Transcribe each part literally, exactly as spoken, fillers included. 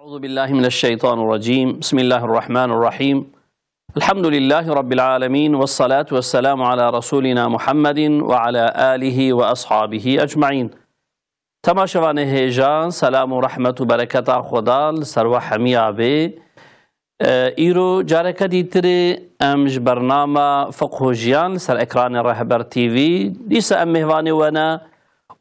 أعوذ بالله من الشيطان الرجيم. بسم الله الرحمن الرحيم. الحمد لله رب العالمين، والصلاة والسلام على رسولنا محمد وعلى آله وأصحابه أجمعين. Temaşevanê hêja, selam û rehmet û bereketa Xweda li ser we hemiya bê. E, îro careke dîtirê em ji bernama Fiqh û Jiyan li ser ekranê Rehber T V, dîsa em mêvanê we ne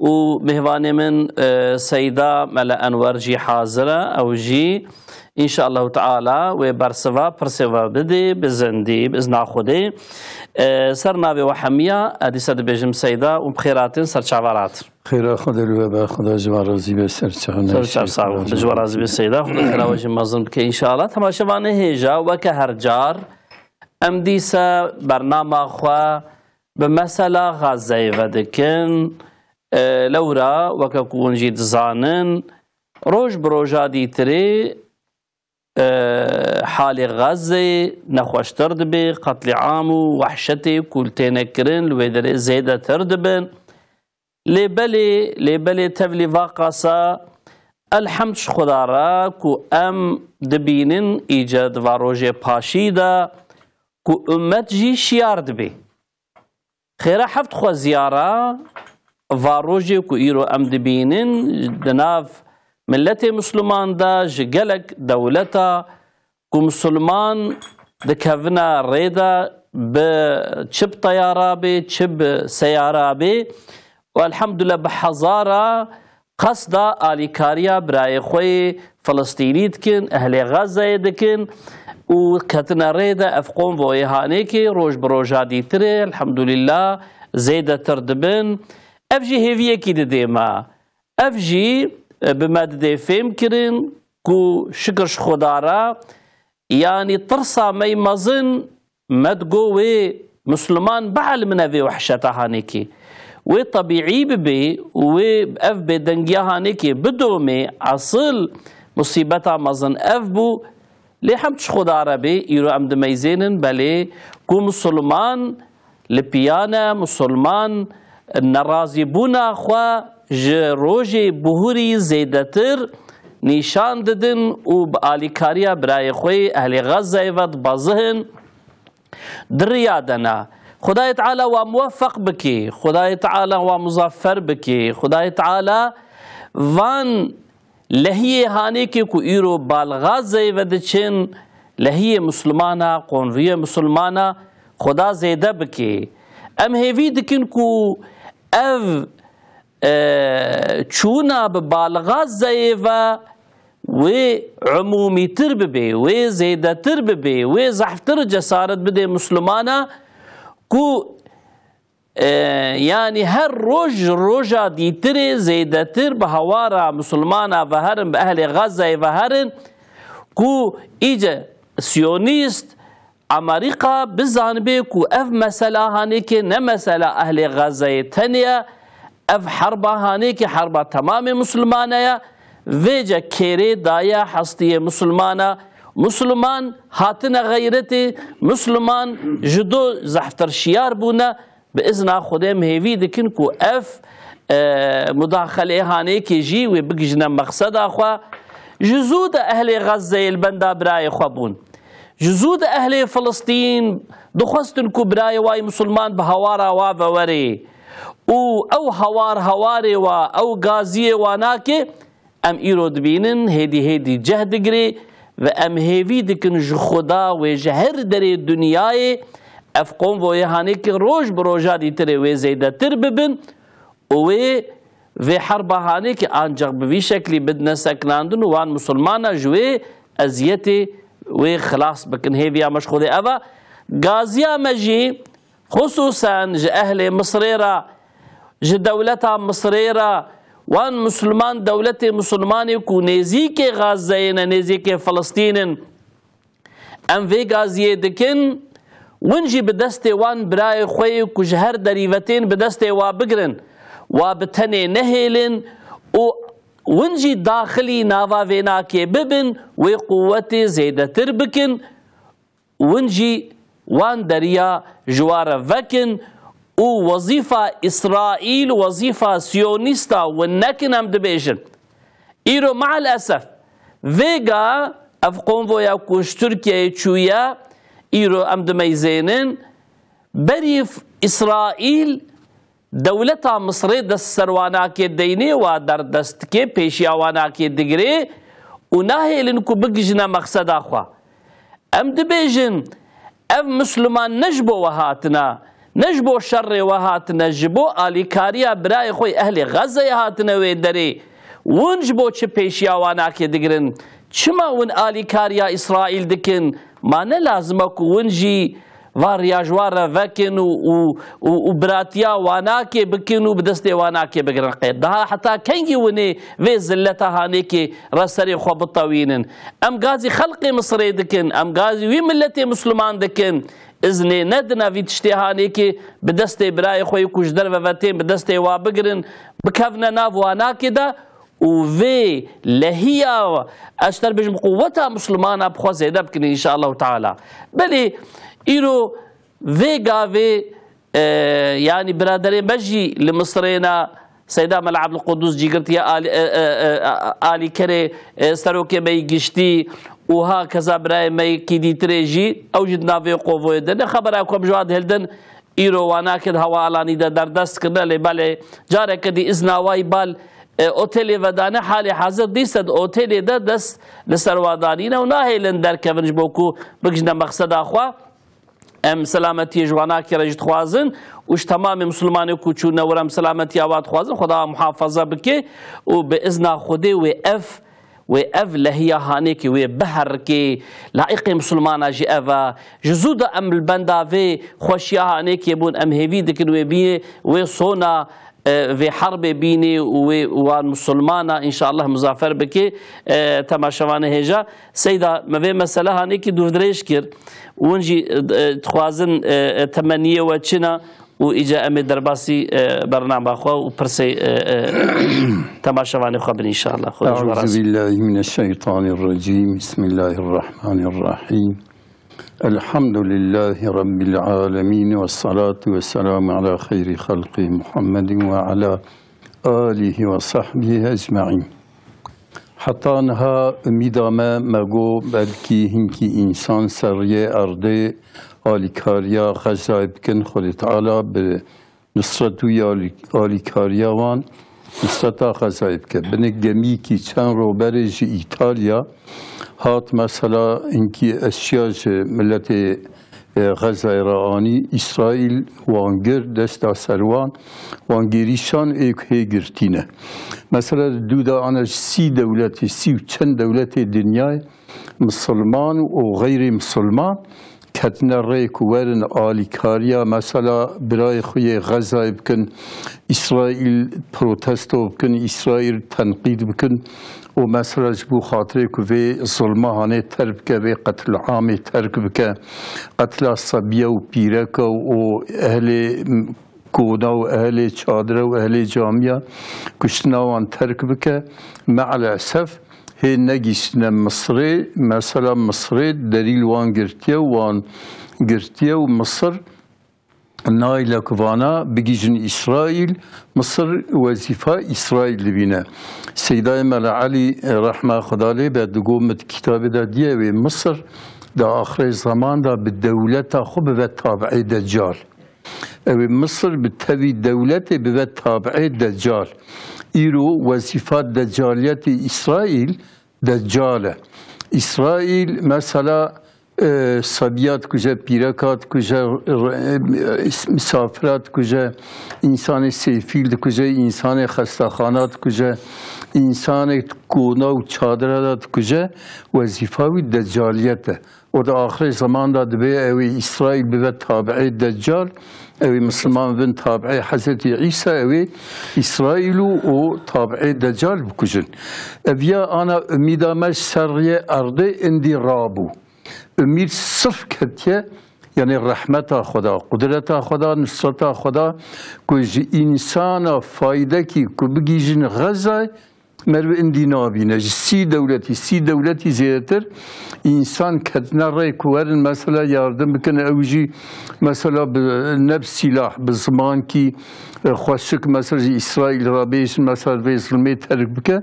û mêvanê min, e, Seyda Mele Enwer jî hazir e. Ew jî, înşallahu teala, wê bersiva pirsê we bidê bi zindî, bi izna Xwedê. E, ser navê we hemiya, ez dîsa dibêjim Seyda û bi xêr hatin ser çavan hatin. Xêra Xwedê li we be, Xweda ji we razî be, ser çav Ser neşî, çav sağ ol. Xweda ji we razî be Seyda. Xweda xêra we jî mezin bike înşallah. Temaşevanê hêja, weke her car, em dîsa bernama xwe bi mesela Xazzeyê ve dikin. E, lewra, weke ku hûn jî dizanin, roj bi roja dîtirê, e, halê Xazzeyê nexweştir dibe, qetlîam û wehşetê ku li têne kirin li wê derê zêdetir dibin. Lê belê, lê belê tevlî va qasa, elhemd ji Xweda re ku em dibînin îce di va rojê paşî de ku ummet jî şiyar dibê. Xêra heft xweziya re va rojê ku îro em dibînin di nav miletê Misliman de, ji gelek dewleta ku Misliman dikevine rê de, bi çi bi teyara bê, çi bi seyara bê, û elhemdulillah bi hezara qesda alîkariya birayê xwe yê Filistînî dikin, ehlê Xezzeyê dikin û ketine rê de ev konvoyê hanêkê roj bi roja dîtirê, elhemdulillah, zêdetir dibin. Ev jî hêviyekî didê me. Ev jî, e, bi me didê fêm kirin ku şikir ji Xweda re, yanî tirsa me yî mezin, me digo wê Misliman bielmine vê wehşeta hanêkê. Wê tebîî bibe û wê ev bêdengiya hanêkê bidomê, esil musîbeta mezin ev bû. Lê hemd ji Xweda re bê, îro em dimeyzênin, belê ku Misliman li piya ne, Misliman nerazîbûna xwe ji rojê buhurî zêdetir nîşan didin û bi alîkariya birayê xwe yê ehlê Xezzeyê ve dibezihin, di riya de ne. Xwedayê Teala wa muweffeq bike, Xwedayê Teala wa muzaffer bike, Xwedayê Teala van lehiyê hanêkê ku îro bal Xazzeyê ve diçin, lehiyê Mislimana, konviyê Mislimana Xweda zêde bike. Em hêvî dikin ku ev, e, çûna bi bal Xazzeyê ve wê umûmîtir bibe, wê zêdetir bibe, wê zehftir cesaret bidê Mislimana ku E, yanî her roj ji roja dîtirê zêdetir bi hawara Misilmana ve herin, bi ehlê Xezzeyê ve herin ku îce Siyonîst, Amerîka bizanibe ku ev mesela hanêkê ne mesela ehlê Xezzeyê tenê ye, ev herba hanêkê herba temamê Misilmane ye, vêce kêrê daye hestiyê Misilmana. Misilman hatine xeyretê, Misilman ji do zehftir şiyar bûne, Bi izna Xwedê em hêvî dikin ku ev, e, mudaxelê hanêkê jî wê bigihîjine mexseda xwe. Ji zû de ehlê Xezzeyê li benda birayê xwe bûn. Ji zû de ehlê Filistîn dixwestin ku birayê wa yî misilman bi hawara wa ve were. Û ew hawar hawarê wa, ew gaziyê wa nake, Em îro dibînin hêdî hêdî ceh digire ve em hêvî dikin ji Xuda wê ji her derê dinyayê ev konvoyê hanê ki roj bi roja dîtirê wê zêdetir bibin û wê vê herba hanê ki ancaq bi vî şeklî bidine seknandin û wan misilmana ji wê eziyetê wê xilas bikin. Hêviya me ji Xwedê ev e. Gaziya me jî Xusûsen ji ehlê Misrê re, ji dewleta Misrê re, wan misilman, dewletê misilmanê ku nêzîkê Xazzeyê ne, nêzîkê Filistîn in, em vê gaziyê dikin, win jî bi destê wan birayê xwe yê ku ji her derî ve tên bi destê wa bigirin, wa bi tenê nehêlin û win jî daxilî nava vê nakê bibin, wê quwetê zêdetir bikin. Win jî wan deriya ji wa re vekin û wezîfa Îsraîl, wezîfa Siyonîsta win nekin, em dibêjin. Îro me'el esef Vêga ev konvoya ku ji Tirkiyeyê çûye, îro em dimeyzênin, berî f-, Îsraîl dewleta Misirê dest ser wanakê deynê, wa derdest dike, pêşiya wanakê digire û nahêlin ku bigihîjine mexseda xwe. Em dibêjin, ev Misliman ne ji bo we hatine, ne ji bo şerê we hatine, ji bo alîkariya birayê xwe yê ehlê Xezeyê hatine wê derê. Win ji bo çi pêşiya wanakê digirin? Çima win alîkariya Îsraîl dikin? Ma ne lazim e ku win jî va riya ji wan re vekin û, û, û, û biratiya wanakê bikin û bi destê wanakê bigirin? Qey daha heta kengî winê vê zilleta hanêkê re serê xwe bitewînin? Em gazî xelqê Misirê dikin, em gazî wî miletê Misliman dikin. Iznê nedine vî tiştê hanêkê bi destê birayê xwe yê ku ji derve ve tên bi destê wa bigirin, bikevine nav wanakê de û vê lehiya, ez ji te re bêjim, quweta Mislimana bi xwe zêde bikin înşallahu teala. Belê îro vê gavê, e, yanî biraderê me jî li Misirê ne, Seyda Mela Ebdulqudus cîgirtiye alî-, e, e, e, alîkerê, e, serokê me yî giştî û ha keza birayê me yekî dîtirê jî, ew jî di navê qovoyê de ne. Xebera ku em ji wan dihildin, îro wanakê di hewa alanî de derdest kirine, lê belê careke dî izna wayî bal, e, otelê vedane, halê hazir dîse di otelê de dest li ser wa danîne û nahêlin derkevin ji bo ku bigihîjine mexseda xwe. Em selametiyê ji wanakê re jî dixwazin û ji temamê Mislimanê ku çûne wir em selametiya wa dixwazin. Xweda muhafaza bike û bi izna Xwedê wê ev, wê ev lehiya hanêkê wê biherikê. Laîqê Mislimana jî ev e. Ji zû de em li benda vê xweşiya hanêkê bûn, em hêvî dikin wê bîyê, wê sona e, vê herbê bînê û wê wan Musulmana înşallah muzafer bike, e, temaşevanê hêja. Seyda, me vê mesele hanêkî dûrdirêj kir. Win jî, e, dixwazin, e, e, temenniyê we çi ne û îca em ê derbasî, e, bernama xwe û pirsê, e, e, temaşevanê xwe bin înşallah. Xwedê ji we razî. Eûzubillahimineşşeytanirracîm. Bismillahirrahmanirrahîm. الحمد لله رب العالمين والصلاة والسلام على خير خلقه محمد وعلى آله وصحبه أجمعين. Heta niha umîda me, me got belkî hinkî însan ser riyê erdê alîkariya Xezayê bikin, Xwedê Teala bi nusret û yalî-, alîkariya wan nusreta Xezayê bike. Binê gemîkî çend ro berê ji Îtalya hat, mesela hinkî eşya ji miletê, e, Xezayê re anî, Îsraîl wan gir, dest da ser wan, wan gêrîşan ê ku hê girtî ne. Mesela di dû de ana ji sî dewletê, sî û çend dewletê dinyayê, misilman û xeyrî misilman, ketine rê ku werin alîkariya, mesela, birayê xwe yê Xezayê bikin, Îsraîl protesto bikin, Îsraîl tenqîd bikin û, mesela, ji bo xatirê ku vê zilma hanê terk bike, vê qetilamê terk bike, qetla sebiya û pîreka û ehlê kona û ehlê çadire û ehlê camiya kuştina wan terk bike, meelesef hê negihîştine Misirê. Mesela Misirê delîl wan girtiye û wan girtiye û Misir nayle ku vana bigihîjin Îsraîl, Misir wezîfa Îsraîl dibîne. Seydayê Mela Elî, rehma Xweda lê be, digot, min di kitabê de diye wê Misir di axirê zeman de bi dewleta xwe bibe tabiê Deccal. Ew ê Misir bi tevî dewletê bibe tabiê Deccal. Îro wezîfa Deccaliyetê Îsraîl Deccal e. Îsraîl, mesela, e, sebiya dikuje, pîreka dikuje, r-, e, misafira dikuje, însanê sêfîl dikuje, însanê xestaxana dikuje, însanê kona û çadira de dikuje, wezîfa wî Deccaliyet e. Û di axirê zeman de dibê ew ê Îsraîl bibe tabiê Deccal, ew ê Misilman bibin tabiê Hezretî Îsa, ew ê Îsraîl û, û tabiê Deccal bikujin. Ev ya ana umîda me ji ser riyê erdê indî rabû. Umîd sirf ketiye, yanî rehmeta Xweda, qudreta Xweda, nusreta Xweda, ku ji însana faydekî ku bigihîjin Xezayê, Merve indî nabîne. Ji sî dewletî, sî dewletî zêdetir însan ketine rê ku werin mesela yardim bikin. Ew jî mesela bi, ne bi sîlah, bi zimankî, e, xweşik mesela ji Îsraîl re bêjin mesela vê zilmê terk bike.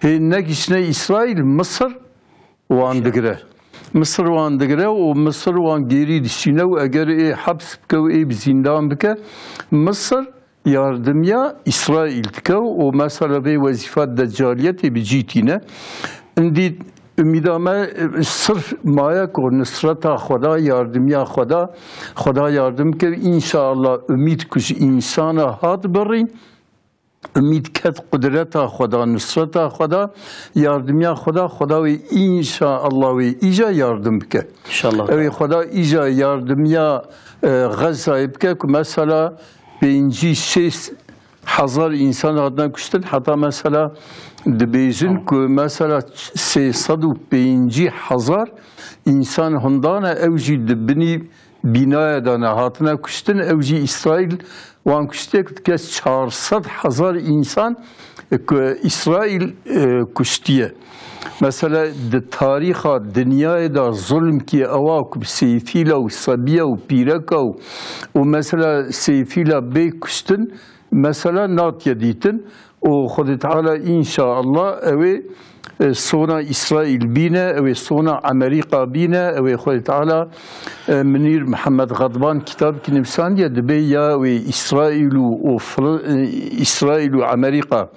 hê negiştine Îsraîl, Misir wan digire. Misir wan digire û Misir wan gêrî dişîne û eger ê heps bike û ê bi zîndan bike, Misir yardimiya Îsraîl dike û mesela vê wezîfa decaliyetê bi cî tîne. Îndî umîda me, e, sirf maye ku nusreta Xweda, yardimiya Xweda, Xweda yardim bike. Înşallah umîd ku ji însana hat birîn, umîd ket qudreta Xweda, nusreta Xweda, yardimiya Xweda, Xweda wê înşallah wê îca yardim bike. İnşallah. Ew ê Xweda îca yardimiya, e, Xezzayê bike ku mesela pêncî şêst hezar însan hatine kuştin. Heta mesela dibêjin ku mesela sê sed û pêncî hezar însan hindane, ew jî di binî bînaya de ne hatine kuştin. Ew jî Îsraîl wan kuştiye ku dike çar sed hezar însan ku Îsraîl, e, kuştiye. Mesela di tarîxa dinyayê de zulmkî ewa ku bi sêfîla û sebiya û pîreka û, û mesela sêfîla bê kuştin, mesela natiye dîtin û Xwedê Teala înşallah ew ê, e, sona Îsraîl bîne, ew ê sona Amerîka bîne, ew ê Xwedê Teala, e, Minîr Mihemed Xedban kitabekî nivîsandiye, dibê ya wê Îsraîl û, û Fir-, e, Îsraîl û Amerîka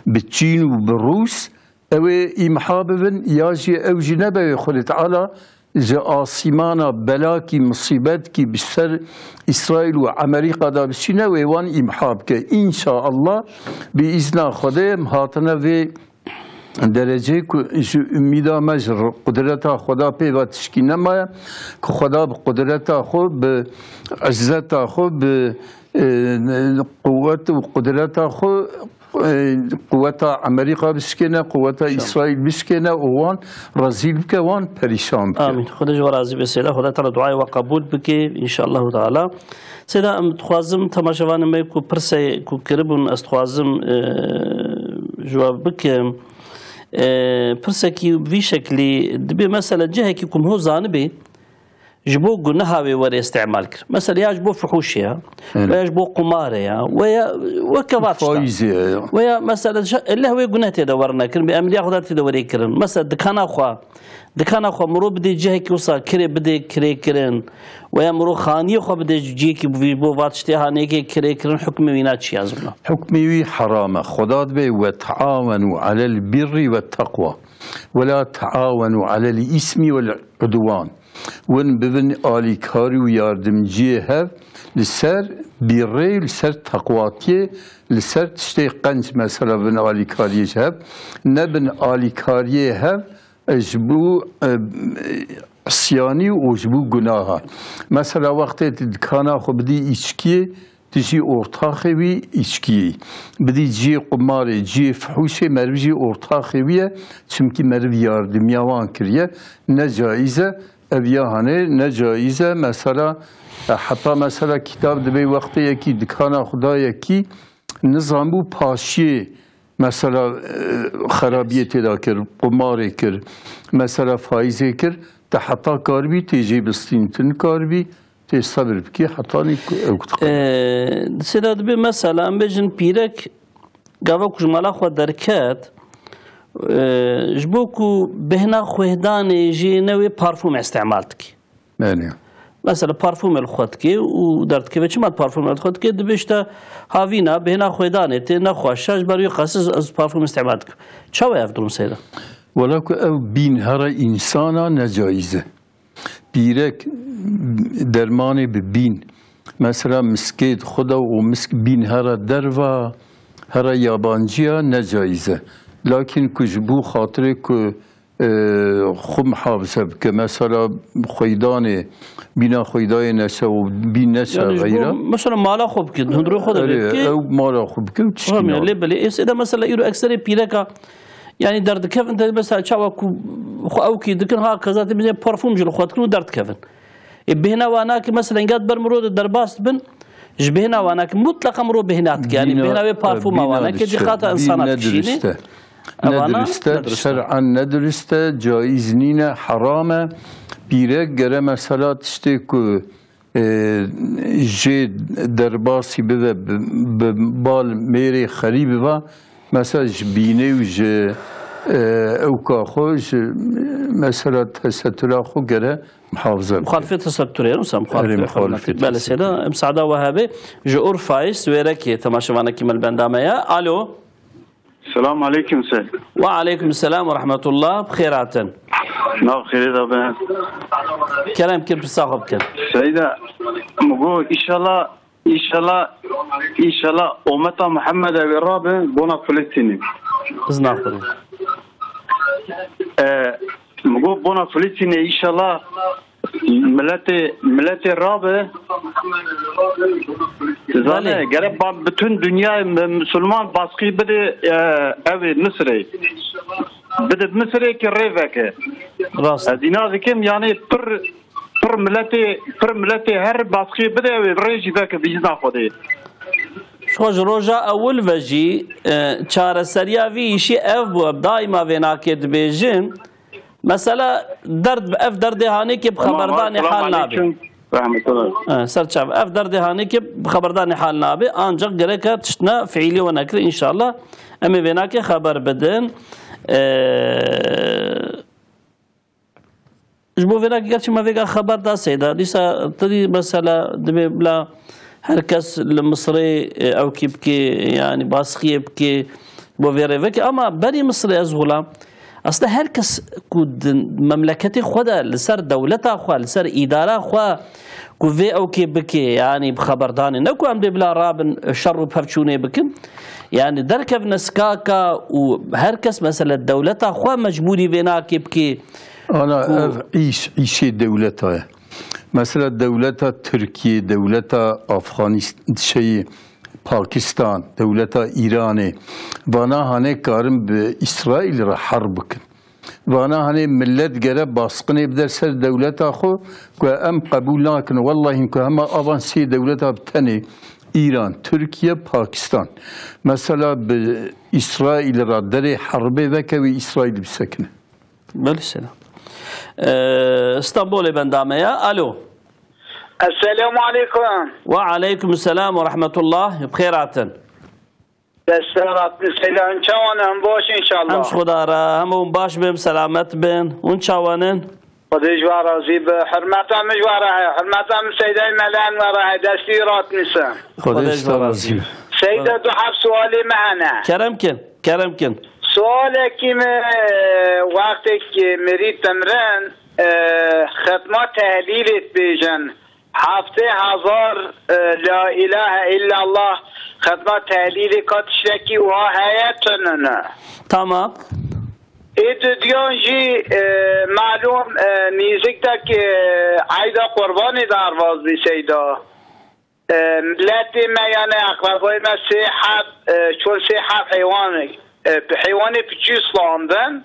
bi Çîn û bi Rûs ew ê îmha bibin, ya jî ew jî nebe wê Xwedê Teala ji asîmana belakî, misîbetkî bi ser Îsraîl û Amerîka de bişîne, wê wan îmha bike. Înşallah, bi îzna Xwedê em hatine vê dereceyê ku ji umîda me ji qudreta Xweda pê ve tişkî nemaye, ku Xweda bi qudreta xwe, bi izzeta xwe, bi, e, quwet û qudreta xwe, e, quweta Amerîka bişkêne, quweta Înşallah. Îsraîl bişkêne û wan rezîl bike, wan perîşan bike. Amîn. Xwedê ji we razî be Seyda. Xwedê Teala duayê we qebûl bike, înşallah Teala. Seyda, em dixwazim temaşevanê me ku pirsê ku kiribûn, ez dixwazim, e, ji we bikim. E, pirsekî vî şeklî dibe, mesela cihekî ku miho zanibê, ji bo guneha wê were îstîmal kir. Mesela ya ji bo fuhûşê ya, Belê. Veya ji bo qumarê ya, veya weke va tişta. Faîzê ya. Veya mesela şe-, leh wê guneh tê de were nekirin, bi emriya Xweda tê de were kirin. Mesela dikana xwe, dikana xwe miro bidê cihekî wisa kirê bidê kirê kirin. Veya miro xaniyê xwe bidê cihekî bi bo va tiştê haneyekê kirê kirin, hukmê wîna çi ya zimna? Hukmê wî heram e. Xweda dibê: "Ve teawenu alel birri ve teqwa. Ve la teawenu alel ismi vel udwan." Win bibin alîkarî û yardimciyê hev li ser bîrê, li ser teqwatiyê, li ser tiştê qenc mesela bin alîkariyê ji hev. Nebin alîkariyê hev, e, ji bo, e, isyanî û ji bo gunaha. Mesela wextê tu dikana xwe bidî îçkiyê, tu jî ortaxê wî îçkiyê. Bidî cihê qumarê, cihê fihûşê, meriv jî ortaxê wî ye, çimkî meriv yardimiya wan kiriye. Ne caiz e, ev ya hanê ne caiz e. Mesela, e, heta mesela kitab dibê wextê yekî dikana xwe da yekî, nizanbû paşiyê mesela, e, xerabiyê tê de kir, qumarê kir, mesela faîzê kir, te heta karibî tê jê bistîn, tu nikaribî tê sebir bikî, hetanî ku ew diqe. E, Seyda, dibê mesela, em bêjin pîrek gava ku ji mala xwe derket, e, ji bo ku bêhna xwehdanê jê newê parfûm îstîmal dikî. Belê. Mesela parfûmê li xwe dikê û derdikeve. Çima parfûmê li xwe dikê? Dibê işte havîna bêhna xwêdanê tê nexweş e, ji ber wî qas ez, ez parfûm îstîmal dikim. Çawa ev durum Seyda? Wela ku ew bîn here însana ne caiz e. Pîrek dermanê bi bîn. Mesela miskê di xwe de û misk bîn here derva, here yabancî ya, ne caiz e. Lakin ku ji bo xatirê ku e, xwe muhafaze bike. Mesela xweydanê, bîna xweydayê neşe û bîn neşe Yani ji bo, xeyra. Mesela mala xwe bike, di hundirê xwe de Erê, bike. Ew mala xwe bike û tişkî Tamam, nabe. Lê belê. Êsê de mesela îro ekserê pîreka, yani derdikevin de mesela çawa ku xwe ew kî dikin, ha keza te bine parfum ji li xwe dikin û derdikevin. E, bêhna wana ki mesela engat ber miro de derbas bin, ji bêhna wana ki mutlaqa miro bêhna dike. Yani Bîna, bêhna wê parfuma bîna wana ki dişe, dixata bîn insana ne dikişîne. Dirist e. Ne Evana dirist e, ne dirist e. Şer'an ne dirist e, caiz nîne, heram e. Pîrek gere mesela tiştê ku, e, jê derbasî bibe, bi, bi bal mêrê xerî biba, mesela ji bînê û ji, e, ewka xwe ji mesela tesettura xwe gere muhafaza bike. Muxalifê tesetturê, wisa muxalifê Erê, muxalifê xurmatî. Belê tesetturê. Seyda, em Saada Wehabê ji Urfayê, Swêrekê, temaşevanekî me li benda me ye. Alo. Selamun aleyküm Seyda. Ve aleyküm selam ve rahmetullah. Bi xêr hatin. Nav xêrê de be. Kerem kin, pirsa xwe bikin. Seyda, min got, inşallah, inşallah, inşallah, ummeta Muhammed ew ê rabe bona Filistînê. Izna Xwedê. E, min got, bona Filistînê, inşallah, miletê, miletê rabe. Zane, Belê. Gerek ba-, bütün dünya mü-, Müslüman baskı bide, e, ev ê Misirê. Bide Misirê ki rê veke. Rast. Ez îna dikim, yani pir, pir miletê, pir miletê her baskı bide ev ê rê jî veke vîzna Xwedê. Ji xwe ji roja ewil ve jî, e, çareseriya vî îşî ev bû, ev daîma vê nakê dibêjin. Mesela derd, ev derdê hanê ki bi Tamam, xeberdanê selamun hal nabe. aleyküm. Rahmetullah. E, ser çav. Ev derdê hanê ki bi xeberdanê hal nabe. Ancak gereke tiştine fiilî we nekir, inşallah. Em ê vê nakê xeber bidin. E, Ji bo vêna gerçî me vêga xeber da Seyda. Dîsa tu dî mesela dibê bila her kes li Misirê, e, ewkî bike, yani baskiyê bike, bo vê rê veke. Ama berî Misirê ez wila, aslında her kes ku di memleketê xwe de li ser dewleta xwe, li ser îdara xwe ku vê ewkê bike, yani bi xeberdanê. Ne ku em dê bila rabin şer û pevçûnê bikin. Yani derkevine skaka û her kes mesela dewleta xwe mecbûrî vê nakê bike. Ana Ku ev îş, îşê dewleta ye. Mesela dewleta Tirkiye, dewleta Afganist-, şeyî, Pakistan, dewleta Îranê, vana hane karin bi Îsraîl re herb bikin. Vana hane millet gere baskınê bide ser dewleta xwe, ku em qebûl nakin. Wellahî ku hema avan sê dewleta bi tenê, Îran, Tirkiye, Pakistan. Mesela bi Îsraîl re derê herbê veke wê Îsraîl bisekine. Belê selam. Ee, Stenbolê benda me ya. Alo. Esselamu aleykum. Ve aleykum selam ve rahmetullah. Bi xêr hatin. Destler atmış Seyda. Hûn çawan in? Hûn baş inşallah. Em ji Xweda re, hem hûn baş bin, selamet bin. Hûn çawan in? Xwedê ji we razî be. Hurmeta min ji we re heye. Hurmeta min Seydayê Meleyan we re heye. Destî rat nîse. Xwedê Xwedê ji ji we te razî razî be. be. Seyda, du heb sualê me hene. Kerem kin, kerem kin. Sualekî me, e, wextêk mirî timrin, e, xetma tehlîlê dibêjin. Heftê hezar, e, la ilahe illallah xetma tehlîlê ka tiştekî wiha heye, tune ne? Tamam. Ê dudiyan jî, e, malûm, e, nîzik de ki eyda qurbanê derbaz bî Seyda. E, miletê me yani eqrebayê me sê heb, e, çûn sê heb heywan, e, heywanê piçû standin.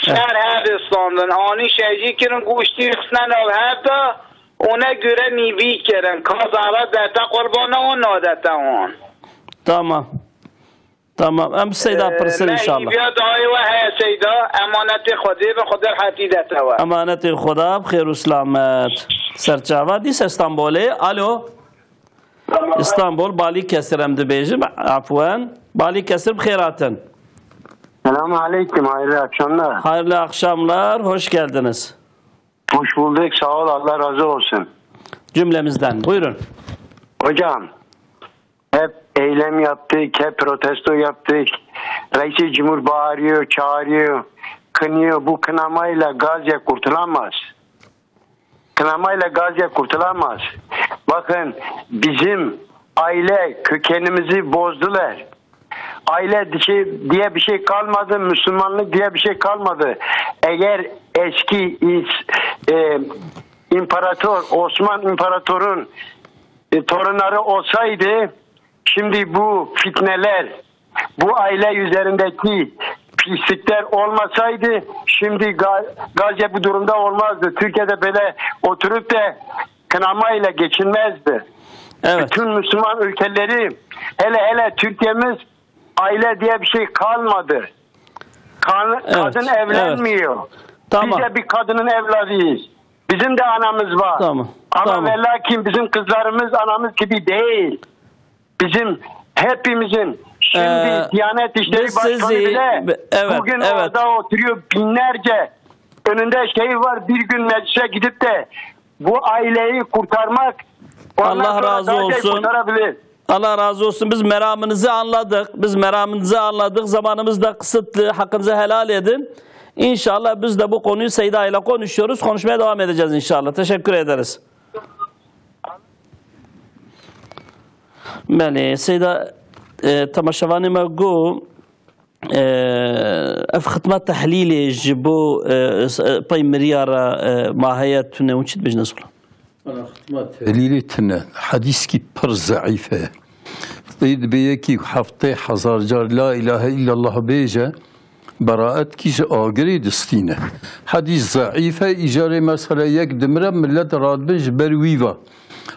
Ser hev standin. Anî şehîdî kirin, goştî xistine nav hev de, ona göre nîvî kirin. Ka zara dete qurbana wan, nadete wan. Tamam. Tamam. Em Seyda Ee, pirsin me inşallah. Hîviya dayê we heye Seyda. Emanetê Xwedê bin, Xwedê rehetî dete we. Emanetê Xweda, bi xêr û selamet. Serçava dîse Stenbolê. Alo. Stenbol, Balîkesir em dibêjin. Afwen. Balîkesir bi xêr hatin. Selamun aleyküm, hayırlı akşamlar. Hayırlı akşamlar, hoş geldiniz. Hoş bulduk, sağ ol, Allah razı olsun. Cümlemizden. Buyurun. Hocam, hep eylem yaptık, hep protesto yaptık. Reisi Cumhur bağırıyor, çağırıyor, kınıyor. Bu kınamayla Gazze kurtulamaz. Kınamayla Gazze kurtulamaz. Bakın, bizim aile kökenimizi bozdular. Aile dişi diye bir şey kalmadı, Müslümanlık diye bir şey kalmadı. Eğer eski ins- e, imparator, Osman İmparator'un, e, torunları olsaydı, şimdi bu fitneler, bu aile üzerindeki pislikler olmasaydı, şimdi Ga- Gazze bu durumda olmazdı. Türkiye'de böyle oturup da kınamayla geçinmezdi. Evet. Bütün Müslüman ülkeleri, hele hele Türkiye'miz, aile diye bir şey kalmadı. Kan- Evet, Kadın evet. evlenmiyor. Tamam. Biz de bir kadının evladıyız. Bizim de anamız var. Tamam, Ama tamam. ve lakin bizim kızlarımız anamız gibi değil. Bizim hepimizin Şimdi Diyanet İşleri Başkanı bile bugün orada oturuyor, binlerce önünde şey var, bir gün meclise gidip de bu aileyi kurtarmak, ondan Allah sonra razı daha şey olsun. Kurtarabilir. Allah razı olsun. Biz meramınızı anladık. Biz meramınızı anladık. Zamanımız da kısıtlı. Hakkınızı helal edin. İnşallah biz de bu konuyu Seyda ile konuşuyoruz. Konuşmaya devam edeceğiz inşallah. Teşekkür ederiz. Belê, Seyda, e, temaşevanê me got, e, ev xitma tehlîlê ji bo, e, s-, e, pey miriya re, e, ma heye tune û çi dibêjin ez xulam? Ana xitma tehlîlê tune. Hedîskî pir zeîf e. Tê dibê yekî heftê hezar car la ilahe illallah bêje, beraet kî ji agirê distîne. Hedîs zeîf e, îcarê mesela yek dimire, millet radibin ji ber wî ve.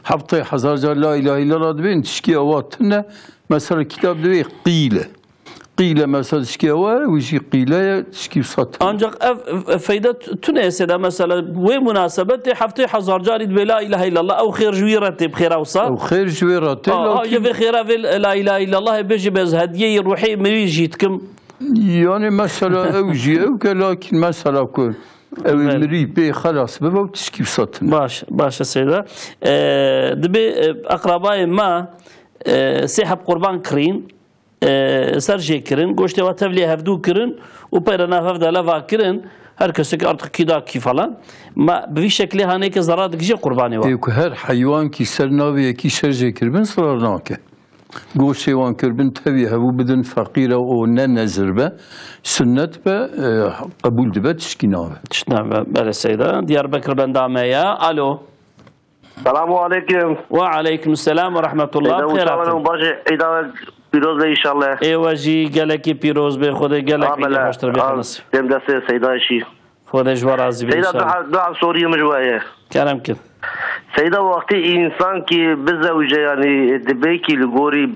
Heftê hezar car la ilahe illallah dibên, tişkî ewa tune, mesela kitab dibê qîle. Qîle mesela tişkî ewa, wî jî qîle ye, tişkî wisa tune. Ancak ev, ev feyda t-, tune Seyda mesela wê munasebetê heftê hezar carî dibê la ilahe illallah, ew xêr ji wî re tê bi xêra wisa. Ew xêr ji wê re tê, ha, ha, lakin ji vê xêra vê la ilahe illallah bêjî, bez hediyeyê ruhê mirî jî dikim. Yani mesela ew jî ew ke, lakin mesela ku ew Belê. Mirî pê xelas bibe û tişkî wisa tune. Baş, baş e Seyda. E, dibê, e, akrabayê me, e, sê heb qurban kirîn, e, ser jê kirin, goştê we tevlî hevdû kirin û peyre nav hev de leva kirin, her kesek artık kî da kî falan. Ma bi vî şeklê hanê ke zara digije qurbanê we. Ê ku her heywankî ser navê yekî ser jê kiribin, zara nake. Goştê wan kiribin tevî hevû bidin feqîre û ne nezir be, sunnet be, e, qebûl dibe, tişkî nabe. Tişt nabe. Belê Seyda. Diyarbekir benda me ya. Alo. Selamu aleyküm. Ve aleyküm selam ve rahmetullah. Seyda, bixêr hatin. Bajê Eyda pîroz be inşallah. Ê we jî gelekî pîroz be, Xwedê gelek wî hoştir bî. Dem destê Seyda jî. Xwedê ji we razî be inşallah. Seyda, du heb soriyê min ji we ye. Kerem kin. Seyda, wextê însan kî bizewce, yanî dibê kî li gorî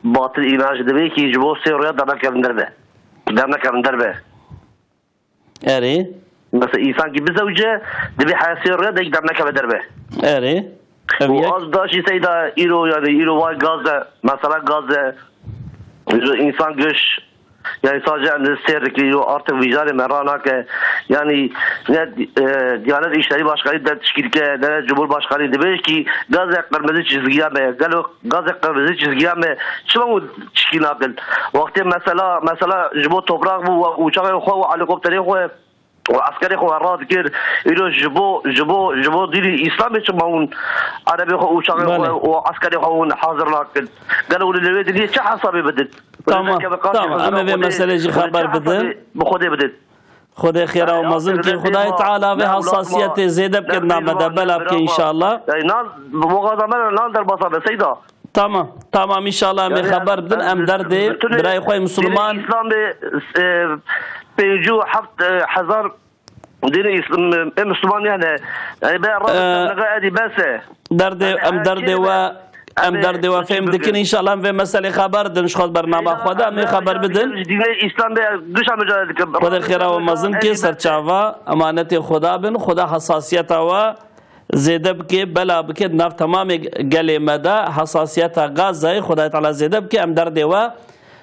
batil înancî, dibê kî ji bo sê rêya dernekevin derve. Dernekevin derve. Erê. Mesela însan kî bizewce, dibê her sê rêya dek dernekeve derve. Erê. Ev û yek. Az da jî Seyda îro, yanî îro vay gaz e, mesela gaz e, însan giş, yanî sadece em sêr dikî, îro artık vîcanê me ranake. Yanî ne, e, Diyanet İşleri Başkanı de tişkî dike, ne Cumhurbaşkanı dibêje kî gazê qirmizî çizgiya me, gelo gazê qirmizî çizgiya me, çima hûn tişkî nakin? Wextê mesela, mesela ji bo toprak bû, uçaxê xwe û helikopterê xwe û eskerê xwe radikir. Îro ji bo, ji bo, ji bo dînî Îslamê çima hûn erebê xwe, uçaxê xwe Belê. Û eskerê xwe hûn hazir nakin? Gelo hûn li vê dinê çi hesabê bidin? Tamam, Hûn neke bi qasî tamam. Huzura Em ê vê Xwedê, meselê jî hûn xeber çi bidin. Hesabê bi Xwedê bidin? Xwedê xêra û mezin kê. Xwedayê Teala vê hesasiyetê zêde bike name de, bela bike înşallah. Nan, bi boxaza me nan derbasa be Seyda. Tamam, tamam, înşallah em ê xeber bidin, em derdê birayê xwe yê Musulman. Dînê Îslamê, e, pêncî û heft, e, hezar dînê Îslam, e, Musulman yani. Yani be Rab, e, edî bes e. Derdê, em derdê we, em derdê we fêm dikin, înşallah em vê meselê xeber din, ji xwe bernama xwe de, em ê xeber bidin. Dînê Îslam be, gişa mücadele dikin. Xwedê xêra we mezin ke, serçava, emanetê Xweda bin, Xweda hesasiyeta we zêde bike, bela bike, di nav temamê gelê me de hesasiyeta Gazayê, Xwedayê Teala zêde bike, em derdê we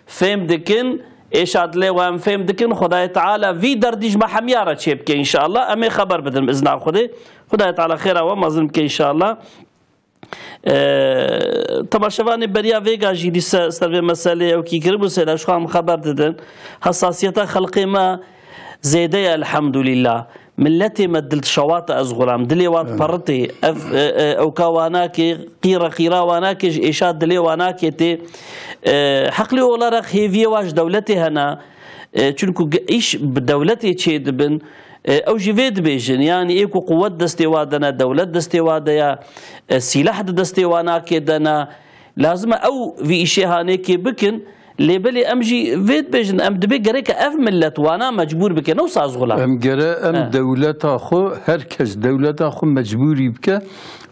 fêm dikin, êşa dilê we em fêm dikin, Xwedayê Teala vî derdî ji me hemiya re çêbike înşallah. Em ê xeber bidin bi izna Xwedê. Xwedayê Teala xêra we mezin bike înşallah. Eee, temaşevanê beriya vêga jî dîse ser vê meselê ew kî kiribû, Seyda, ji xwe em xeber didin. Hesasiyeta xelqê me zêde ye, elhamdulillah. Miletê me dil şewate, ez xulam. Dilê wan Evet. Peritê. Ev, e, e, ewka wanakê, qîre qîra wanakê ji êşa dilê wanakê tê. E, heqlî olarak hêviyê wa ji dewletê hene. E, çunku ge-, îş bi dewletê çê dibin. E, ew jî vê dibêjin, yanî ê ku quwet destê wa de ne, dewlet destê wa de ya, e, sîlah di destê wa nakê de ne, lazim e ew vî îşê hanêkê bikin, lê belê em jî vê dibêjin, em dibê gereke ev millet wana mecbûr bike, ne wisa ez xulam. Em gere em He. Dewleta xwe, her kes dewleta xwe mecbûrî bike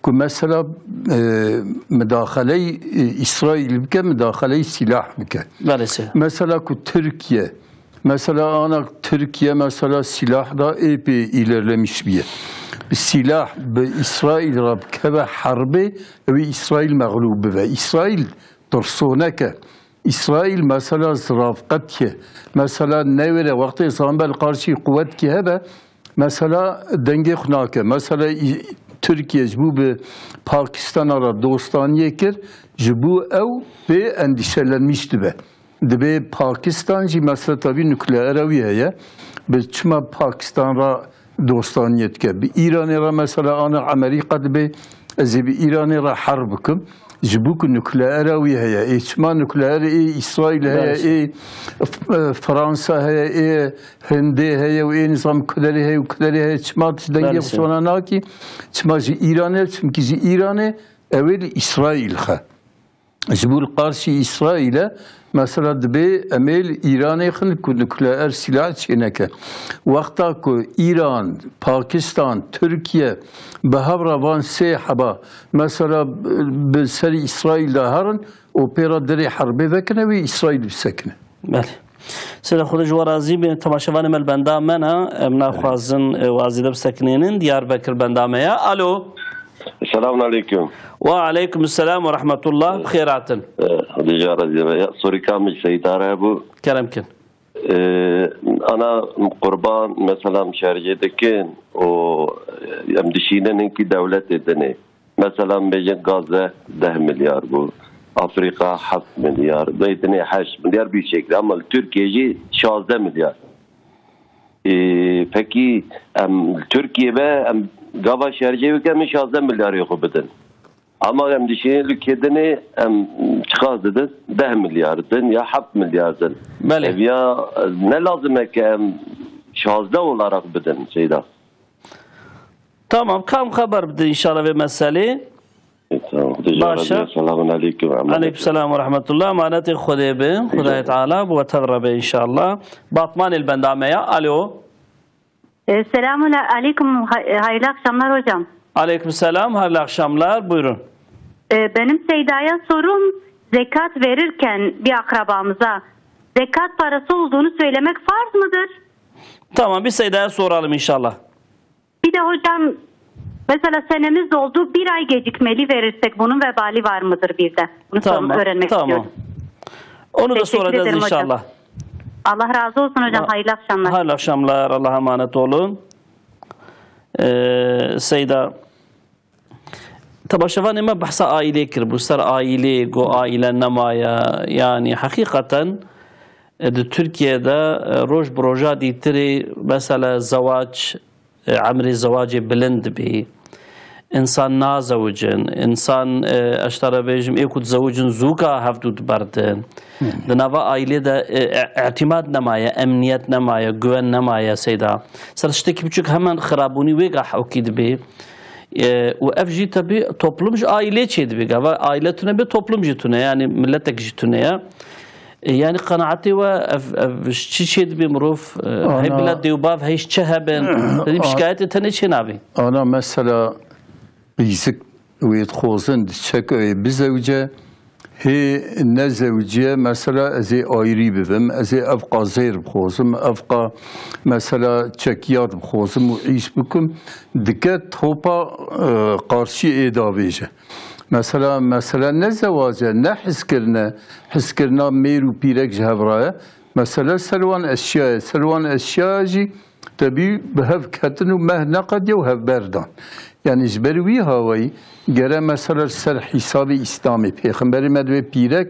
ku mesela, e, midaxeley, e, Îsraîl bike, midaxeley sîlah bike. Belê se. Mesela ku Tirkiye, Mesela ana Tirkiye mesela silah da epey ilerlemiş bîye. Silah bi Îsraîl re bikeve herbê, ew ê Îsraîl mexlûb bibe. Îsraîl tirsonek e. Îsraîl mesela zirafqet ye. Mesela newêre wextê zan be li qarşî quwet kî hebe, mesela dengê xwe nake. Mesela Î- Tirkiye ji bo bi Pakistana re dostaniyê kir, ji bo ew pê endîşelenmiş dibe. Dibê Pakistan jî mesela tabî nukleera wî heye. Bi çima Pakistan re dostaniyê dike? Bi Îranê re mesela ana Amerîka dibê ez ê bi Îranê re herb bikim. Ji bo ku nukleera wî heye. Ê çima nukleer ê Îsraîl heye, Belê. ê F- e, Fransa heye, ê Hindê heye û ê nizam kuderê heye û kuderê heye. Çima tu dengê Belê. xwe sona nakî? Çima ji Îranê? Çimkî ji Îranê ew ê li Îsraîl xe. Ji bo li qarşî Îsraîle, mesela dibê em ê li Îranê xin ku nukleer sîlah çêneke. Wexta ku Îran, Pakistan, Tirkiye bi hev re van sê heba, mesela bi ser Îsraîl de herin û pê re derê herbê vekine wê Îsraîl bisekine. Belê. Seyda Xwedê ji we razî be, temaşevanê me li benda me ne, em naxwazin, e, wazî de bisekinênin. Diyarbekir benda me ya. Alo. Selamun aleyküm. Ve aleyküm selam ve rahmetullah. Bi xêr hatin. Ee, Xwedê ji we razî be. Ya, sorîka min ji Seyda re bû. Kerem kin. Ee, ana qurban, mesela, şercê dikin û, e, em dişînin hinkî dewletê dinê. Mesela, em bêjin Gazze deh milyar bû. Afrîka heft milyar. Vê dinê heşt milyar bir şekilde. Ama li Tirkiye jî şazdeh milyar. Ee, pekî em li Tirkiye be, em gava şercê bikin, em şazdeh milyarê xwe bidin. Ama em dişînin li kê dinê, em çiqas didin? Deh milyar din ya heft milyar din. Belê. Ev ya ne lazim e ke em şazdeh olarak bidin Seyda? Tamam, kam xeber bidin inşallah vê meselê. E, tamam. Baş e. Selamun aleyküm. Aleyküm selam ve rahmetullah. Emanetê Xwedê be. Xwedayê Teala bi we tev re be inşallah. Batmanê li benda me ya. Alo. E, selamun aleyküm. Hay- hayırlı akşamlar hocam. Aleyküm selam. Hayırlı akşamlar. Buyurun. E, benim Seyda'ya sorum, zekat verirken bir akrabamıza zekat parası olduğunu söylemek farz mıdır? Tamam, bir Seyda'ya soralım inşallah. Bir de hocam, mesela senemiz doldu, bir ay gecikmeli verirsek bunun vebali var mıdır bir de? Bunu sorum, Tamam, öğrenmek tamam. istiyorum. Onu da Teşekkür soracağız ederim hocam. inşallah. Allah razı olsun hocam. Ha- Hayırlı akşamlar. Hayırlı akşamlar. Allah'a emanet olun. Ee, Seyda, temaşevanê me behsa aîlê kiribû, ser aîlê, got aîle nemaye. Yanî heqîqeten, e, di Tirkiyeyê de, e, roj bi roja dîtirê mesela zewac, e, emrê zewacê bilind dibî. Însan nazewicin, însan, e, ez ji te re bêjim, ê ku dizewicin zûka hevdû diberdin. Di nava aîlê de, e, e, îtîmad nemaye, emniyet nemaye, güven nemaye Seyda. Ser tiştekî biçûk hemen xirabûnî wê ga hewkî dibê. E, û ev jî tebî toplum ji aîlê çêdibê. Gava aîle tune be, toplum jî tune, yanî miletek jî tune ye. E, yanî qenaetê we ev, ev ji çi çêdibê mirov? E, hey Ana bila dê û bav hey ji çi hebin? Tedî bi şikayetê tenê çênabê. Ana mesela qîzik wê dixwazin diçe ku wê bizewce, hê nezewciye, mesela ez ê ayrî bibim, ez ê evqa zêr bixwazim, evqa mesela çekiyat bixwazim û îş bikim, dike topa, e, qarşî ê davêje. Mesela, mesela ne zewac e, ne hizkirine, hizkirina mêr û pîrek ji hev re ye. Mesela ser wan eşya ye, ser wan eşya jî tebî bi hev ketin û meh neqediye û hevber dan. Yanî ji ber wî hawayî gere mesela li ser hîsabê Îslamê Pêxemberê me divê pîrek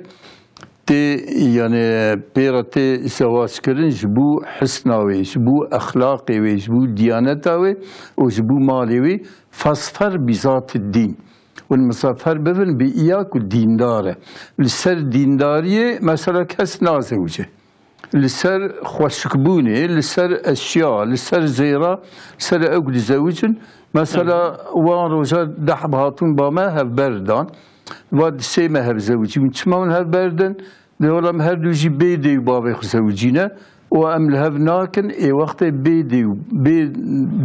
tê, yanî pê re tê zewac kirin ji bo hisna wê, ji bo exlaqê wê, ji bo diyaneta wê û ji bo malê wê, fasfer bi zat dîn. Hûn misafer bibin bi iya ku dîndar e. Li ser dîndariyê mesela kes nazewce. Li ser xweşikbûnê, li ser eşya, li ser zêra, li ser ew ku dizewicin, mesela wan roja deh bi hatûn ba me hevber dan. Va di sê me hev zewicî. Min çima min hevber din? Dê wela em her du jî bê dê û bavê xwe zewicîne. Û em li hev nakin, ê wextê bê dê û bê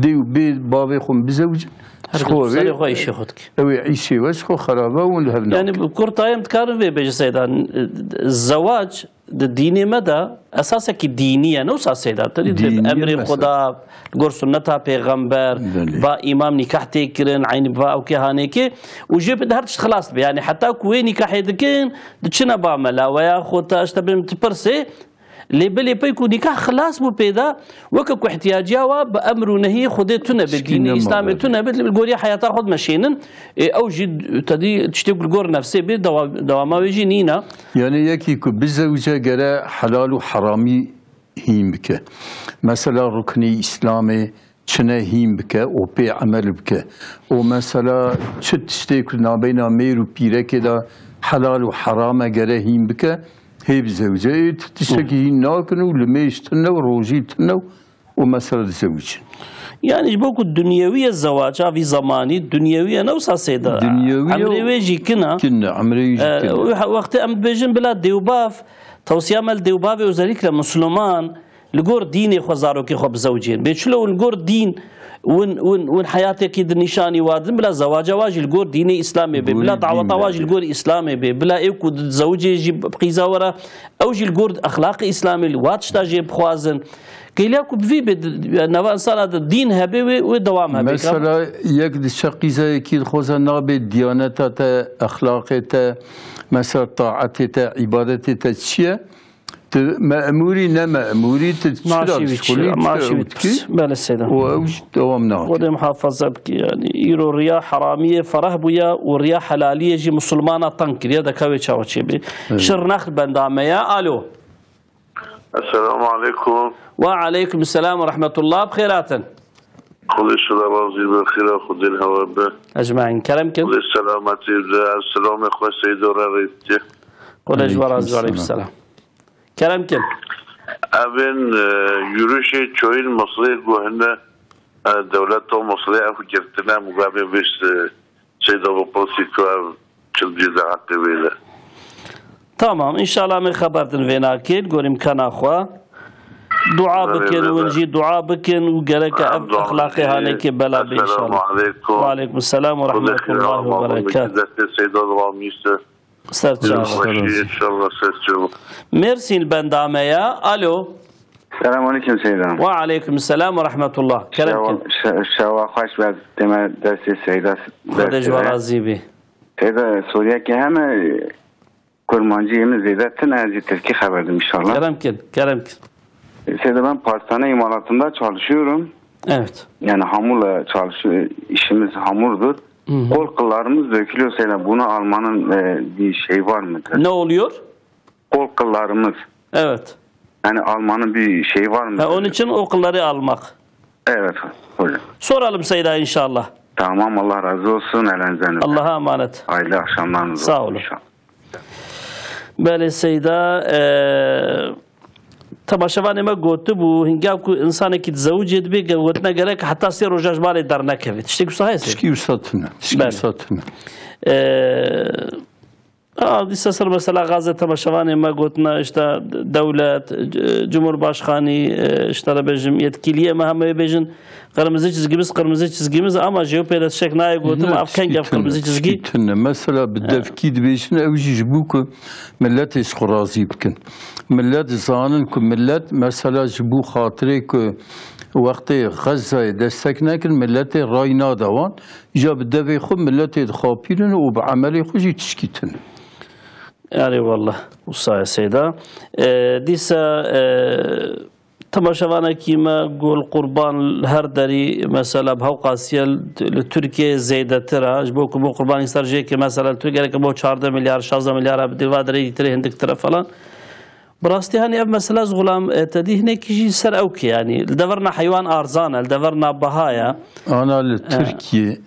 dê û bê bavê xwe bizewicin. Her Ji xwe kes serê wê, xwe îşê xwe dike. Ew ê îşê we ji xwe xerabe û li hev nakin. Yani bi kurtayê em dikarin vê bêjin Seyda, zewac di dînê me de esasekî dînî ye, ne wisa Seyda? Tedî Dînî ye emrê mesela. Xweda, li gor sunneta pêxember, Belê. Va îmam nîkah tê kirin, eynî va ew kê hanê kê, û jê bi her tişt xilas dibe. Yani heta ku wê nîkahê dikin, diçine ba mela, weya xwe te, işte, bim, ti pirsê, Lê belê pey ku nîkah xilas bû pê de, weke ku ihtiyaciya wa bi emr û nehiyê Xwedê tune be, Tişkî dînê nema Îslamê be. Tune be, li goriya heyata xwe dimeşênin. Ê, ew jî tedî tiştê ku li gor nefsê bê, dewa-, dewama wê jî nîna. Yani yekî ku bizewice gere helal û heramî hîn bike. Mesela ruknê Îslamê çine hîn bike û pê emel bike. Û mesela çi tiştê ku nabeyna mêr û pîrekê de helal û heram e gere hîn bike, hê bizewce. Ê, tu tiştekî hîn nakin û limêj tune û rojî tune û, û mesela dizewicin. Yani ji bo ku dunyewî ye zewaca vî zemanî, dunyewî ye ne wisa Seyda. Dunyewî ye Emrê û wê jî kina. Kin e, emrê wê jî Ee, kin e. Wextê em dibêjin bila dêwbav, tewsiya me li dêwbavê özellikle Musluman, li gor dînê xwe zarokê xwe bizewicên. Bê çilo hûn li gor dîn, hûn, hûn, hûn heyatekî di nîşanî wa din, bila zewaca wa jî li gor dînê Îslamê bê, Gorî bila daweta dînê wa jî bê. Li gor Îslamê bê, bila ê ku dizewicê jî bi qîza we re, ew jî li gor exlaqê Îslamê li wa tişta jê bixwazin. Qîliya ku bi vî bê, di, nava insana de dîn hebe wê, wê dewam hebe. Mesela yek diçe qîzayekî dixwaze nabê diyaneta te, exlaqê te, mesela taetê te, îbadetê te çi ye? Tu memurî, ne memurî, tu çira Maaşî wî çi dişkolî, ye? Çira Maaşî wî ew dikî? Belê Seyda. Û ew jî dewam nake. Xwedê muhafaza bike yani. Îro riya heramiyê fereh bûye û riya helaliyê jî misilmana teng kiriye, deka wê çawa çêbê. Evet. Şirnex li benda me ye. Alo. Esselamu aleykum. Ve aleykum selam ve rahmetullah. Bi xêr hatin. Xwedê ji te razî be, xêra Xwedê li hewe be. Ecmaîn. Kerem kin. Xwedê selametî bide. Ez selamê xwe Seydo re rê dike. Xwedê ji we razî be. Aleyküm selam. Kerem kin. Evên, e, yürüyüşê çoyîn meseleyê ku hene, e, dewleta meselê ev girtine, em gavê vê, e, Seyda bipirsî ku ev çi dî de heqê wê de. Tamam, înşallah me xeber din vê nakê, li gor îmkana xwe. Dua Belê, bikin, belê. Hûn jî dua bikin û gereke ev Em dua exlaqê bikin. Hanekê bela be Esselamu înşallah. Aleykum. Ve aleykum selam ve Xwedê rahmetullahi ve xêra berekatuh. Destê Seyda dua mîse. Ser çava. Xweşî, înşallah ses çû. Mêrsîn benda me ya. Alo. Selam aleyküm Seyda. Ve aleyküm selam ve rahmetullah. Kerem kin. Şewa, şe-, şewa xweş be, deme destê Seyda. Xwedê ji we razî bî. Seyda, Sûriyekê heme kurmancî min zêde tune, ez jî tirkî xeber dim înşallah. Kerem kin, kerem kin. Seyda, ben pastane imalatında çalışıyorum. Evet. Yani hamurla çalışıyor, işimiz hamurdur. Hı hı. Kol kıllarımız dökülüyor Seyda. Buna almanın, e, bir şey var mıdır? Ne oluyor? Kol kıllarımız. Evet. Yani almanın bir şeyi var mıdır? Ha, onun için o kılları almak. Evet hocam. Soralım Seyda inşallah. Tamam, Allah razı olsun. Elinizden öperim. Allah'a emanet. Hayırlı akşamlarınız olsun inşallah. Sağ olun. Belê Seyda, e, temaşevanê me gotibû, hinga ku insanekî dizewicê dibe, ge-, gotine gerek heta sê roja ji malê dernekeve. Tiştekî wisa heye Seyda? Tişkî wisa tune. Tişkî Belê. Wisa tune. E, a, dîsa ser mesela Gaze temaşevanê me gotina, işte, dewlet, c-, cumhurbaşkanî, e, işte, re bêjim, yetkîliyê me hemû bêjin, Kırmızı çizgimiz, kırmızı çizgimiz, ama jê pê de tiştek nayê gotin, Tişkî ev keng ev tune, kırmızı çizgi. Tişkî tune. Mesela bi Ha. devkî dibêjin, ew jî ji bo ku milletê ji xwe razî bikin. Millet zanin ku millet, mesela ji bo xatirê ku wextê Xezzayê destek nekin, milletê ray nade wan, ja bi devê xwe milletê dixapînin û bi emelê xwe jî tişkî tune. Erê wallah, wisa ye Seyda. E, dîsa, e, Temaşevanekî me got li qurban li her derî, mesela bi hewqasiye li Tirkiyeyê zêdetir e. Ji bo ku bo qurbanî ser jê ke mesela li Tirkiye gereke bo çardeh milyar, şazdeh milyar e, bi dî va derê dîtirê hindiktir e falan. Bi rastî hanî ev mesela ez xulam, e, te dî hinekî jî ser ew ke, yanî li deverna heywan arzan e, li deverna biha ye. Ana li E. Tirkiye,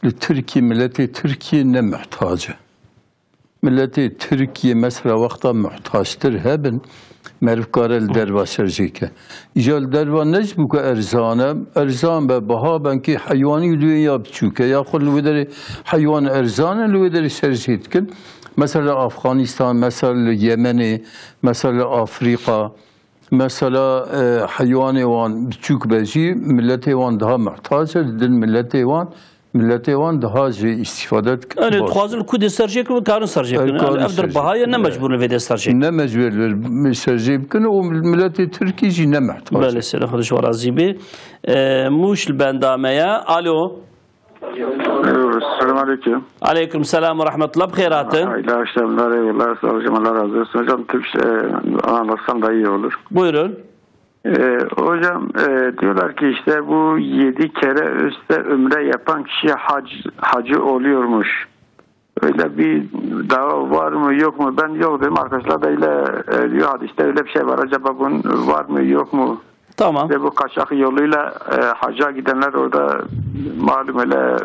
li Tirkiye, miletê Tirkiye ne muhtac e. Miletê Tirkiye mesela wexta muhtaçtir hebin, meriv kare li derva ser jê ke. Îja li derva ne ji bo ku erzan e, erzan be, biha be, kê heywanî li wê ya biçûk e, ya xwe li wê derê heywan erzan e, li wê derê ser jê dikin. Mesela Afganistan, mesela li Yemenê, mesela Afrîka, Mesela, e, heywanê wan biçûk be jî, miletê wan daha muhtac e, didin miletê wan, miletê wan daha jê îstîfade dikin. Yanî, baş. Dixwazin li ku dê ser jê bikin, karin ser jê bikin. Yanî, karin ev ser jê bikin, ne mecbûr li vê dê ser jê bikin. Ne mecbûr li ser jê bikin û miletê Tirkî jî ne muhtac e. Belê, sêra xwe ji we razî bê. E, Mûş li benda me ye. Alo. Selamun aleyküm. Aleyküm selam ve rahmetullah. Bi xêr hatin. Hayırlı akşamlar, eyvallah. Sağ olun, Allah razı olsun. Hocam, Türkçe, e, anlatsam daha iyi olur. Buyurun. E, hocam, e, diyorlar ki işte bu yedi kere üstte ümre yapan kişi hac, hacı oluyormuş. Öyle bir dava var mı, yok mu? Ben yok dedim. Arkadaşlar da öyle, e, diyor, hadiste öyle bir şey var. Acaba bunun var mı, yok mu? Tamam. Ve bu kaçak yoluyla, e, hacca gidenler orada malum öyle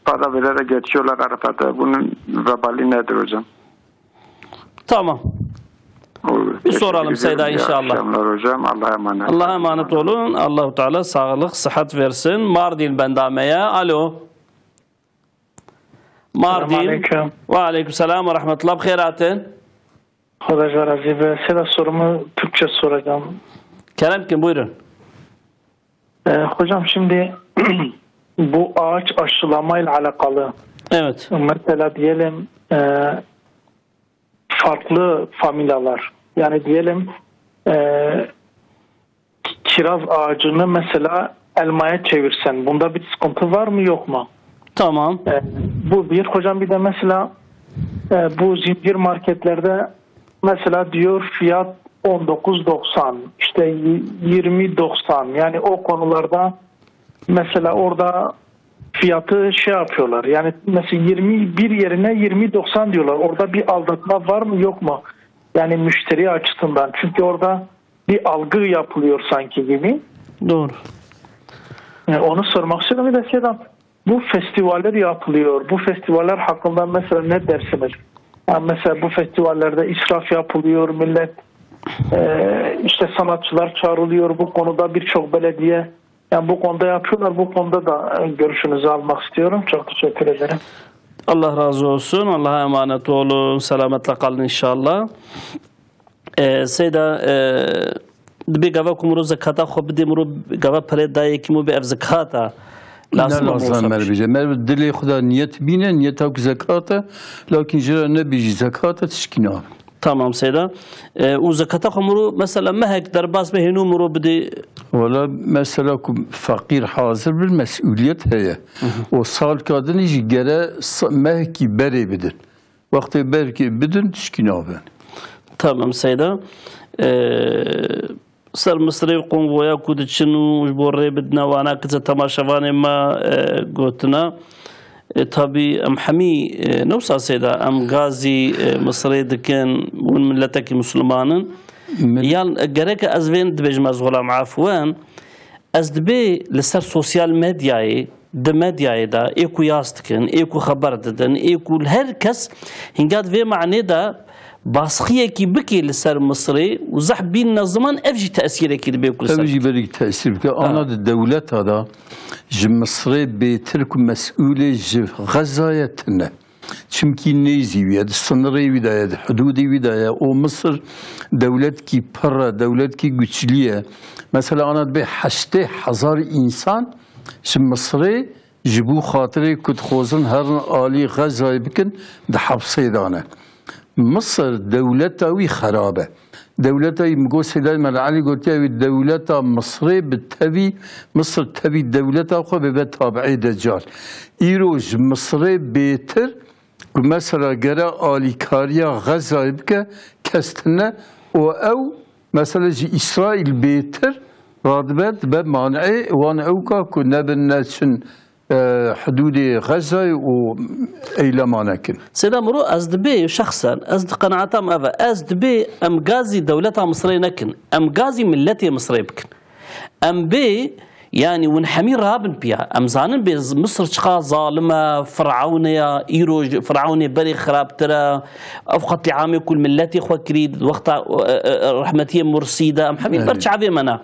para vererek geçiyorlar Arafat'a. Bunun vebali nedir hocam? Tamam. Olur. Bir soralım Seyda inşallah. Teşekkür ediyorum. İyi akşamlar hocam. Allah'a emanet. Allah'a emanet olun. Allahu Teala sağlık, sıhhat versin. Mardin benda me ye. Alo. Mardin. Selamun aleyküm. Ve aleyküm selam ve rahmetullah. Bi xêr hatin. Xwedê ji we razî be. Seyda, sorumu Türkçe soracağım. Kerem kin, buyurun. Ee, hocam, şimdi bu ağaç aşılamayla alakalı. Evet. Mesela diyelim, e, farklı familyalar. Yani diyelim, e, kiraz ağacını mesela elmaya çevirsen, bunda bir sıkıntı var mı, yok mu? Tamam. E, bu bir. Hocam, bir de mesela, e, bu zincir marketlerde mesela diyor fiyat on dokuz doksan, işte y-, yirmi doksan, yani o konularda mesela orada fiyatı şey yapıyorlar. Yani mesela yirmi bir yerine yirmi doksan diyorlar. Orada bir aldatma var mı, yok mu? Yani müşteri açısından. Çünkü orada bir algı yapılıyor sanki gibi. Doğru. Yani onu sormak istiyorum. Bir de Sedat, bu festivaller yapılıyor. Bu festivaller hakkında mesela ne dersiniz? Yani mesela bu festivallerde israf yapılıyor, millet, e, işte sanatçılar çağrılıyor. Bu konuda birçok belediye, yani bu konuda yapıyorlar. Bu konuda da, e, görüşünüzü almak istiyorum. Çok teşekkür ederim. Allah razı olsun. Allah'a emanet olun. Selametle kalın inşallah. E, Seyda, e, dibê gava ku mirov zekata xwe bidê, mirov gava perê dayekî mirov bê ev zekata. Ne lazim e lazim mirov e mer bêje. Mer dilê xwe de niyet bîne, niyeta ku zekat e, lakin ji re nebêjî zekat e, tişkî nabe. Tamam Seyda. E, û zekata xwe mirov mesela mehek derbas be hênû mirov bidê. Wala mesela ku feqîr hazir bin, mesûliyet heye. Hı hı. O salka din jî gere sa-, mehekî berê bidin. Wextê berkê bidin, tişkî nabe. Tamam Seyda. Ee, ser Misirê konvoya ku diçin û ji bo rê bidine wana kice temaşevanê me, e, gotina. E, tabî em hemî, e, ne wisa Seyda, em gazî, e, Misirê dikin, hûn miletekî Misliman in. Min- Yan, e, gerek ez vên dibêjim ez Xulam Afwen. Ez dibê li ser sosyal medyayê, di medyayê de ê ku yas dikin, ê ku xeber didin, ê ku li her kes hinga di vê manê de basxiyekî bikê li ser Misirê û zehf bînine ziman, ev jî tesîrekî dibê ku li ser. Ev jî berî tesîr bike. Ha. Ana di dewleta de ji Misirê bêtir ku mesûlê ji Xezayê tune. Çimkî nêzî wî ye, di sinirê wî de ye, di hidûdê wî de ye. Û Misir dewletkî pir e, dewletkî güçlü ye. Mesela ana dibê heştê hezar însan ji Misirê ji bo xatirê ku dixwazin herin alî Xezayê bikin, di hepsê de ne. Misir dewleta wî xerab e. Dewleta wî, min got Seyda Meral Elî gotiye wî, dewleta Misirê bi tevî, Misir tevî dewleta xwe bibe tabiê Deccal. Îro ji Misirê bêtir ku mesela gere alîkariya Xezayê bike, kes tune û ew mesela ji Îsraîl bêtir radibe, dibe manê wan ewka ku nebin neçin e, hidûdê Xezayê û eylema nekin. Seyda Miro, ez dibê şexsen, ez di qenaeta me ev e, ez dibê em gazî dewleta Misirê nekin, em gazî miletê Misirê bikin. Em bê Yanî hûn hemî rabin piya. Em zanin bê Misir çiqa zalim e, Firavne ya, îro ji Firavnê berê xirabtir e. Ev qetlîamê ku li miletê xwe kirî, di wexta, e, e, e, rehmetiyê Mursî de, em hemî li ber Evet. çavê me ne.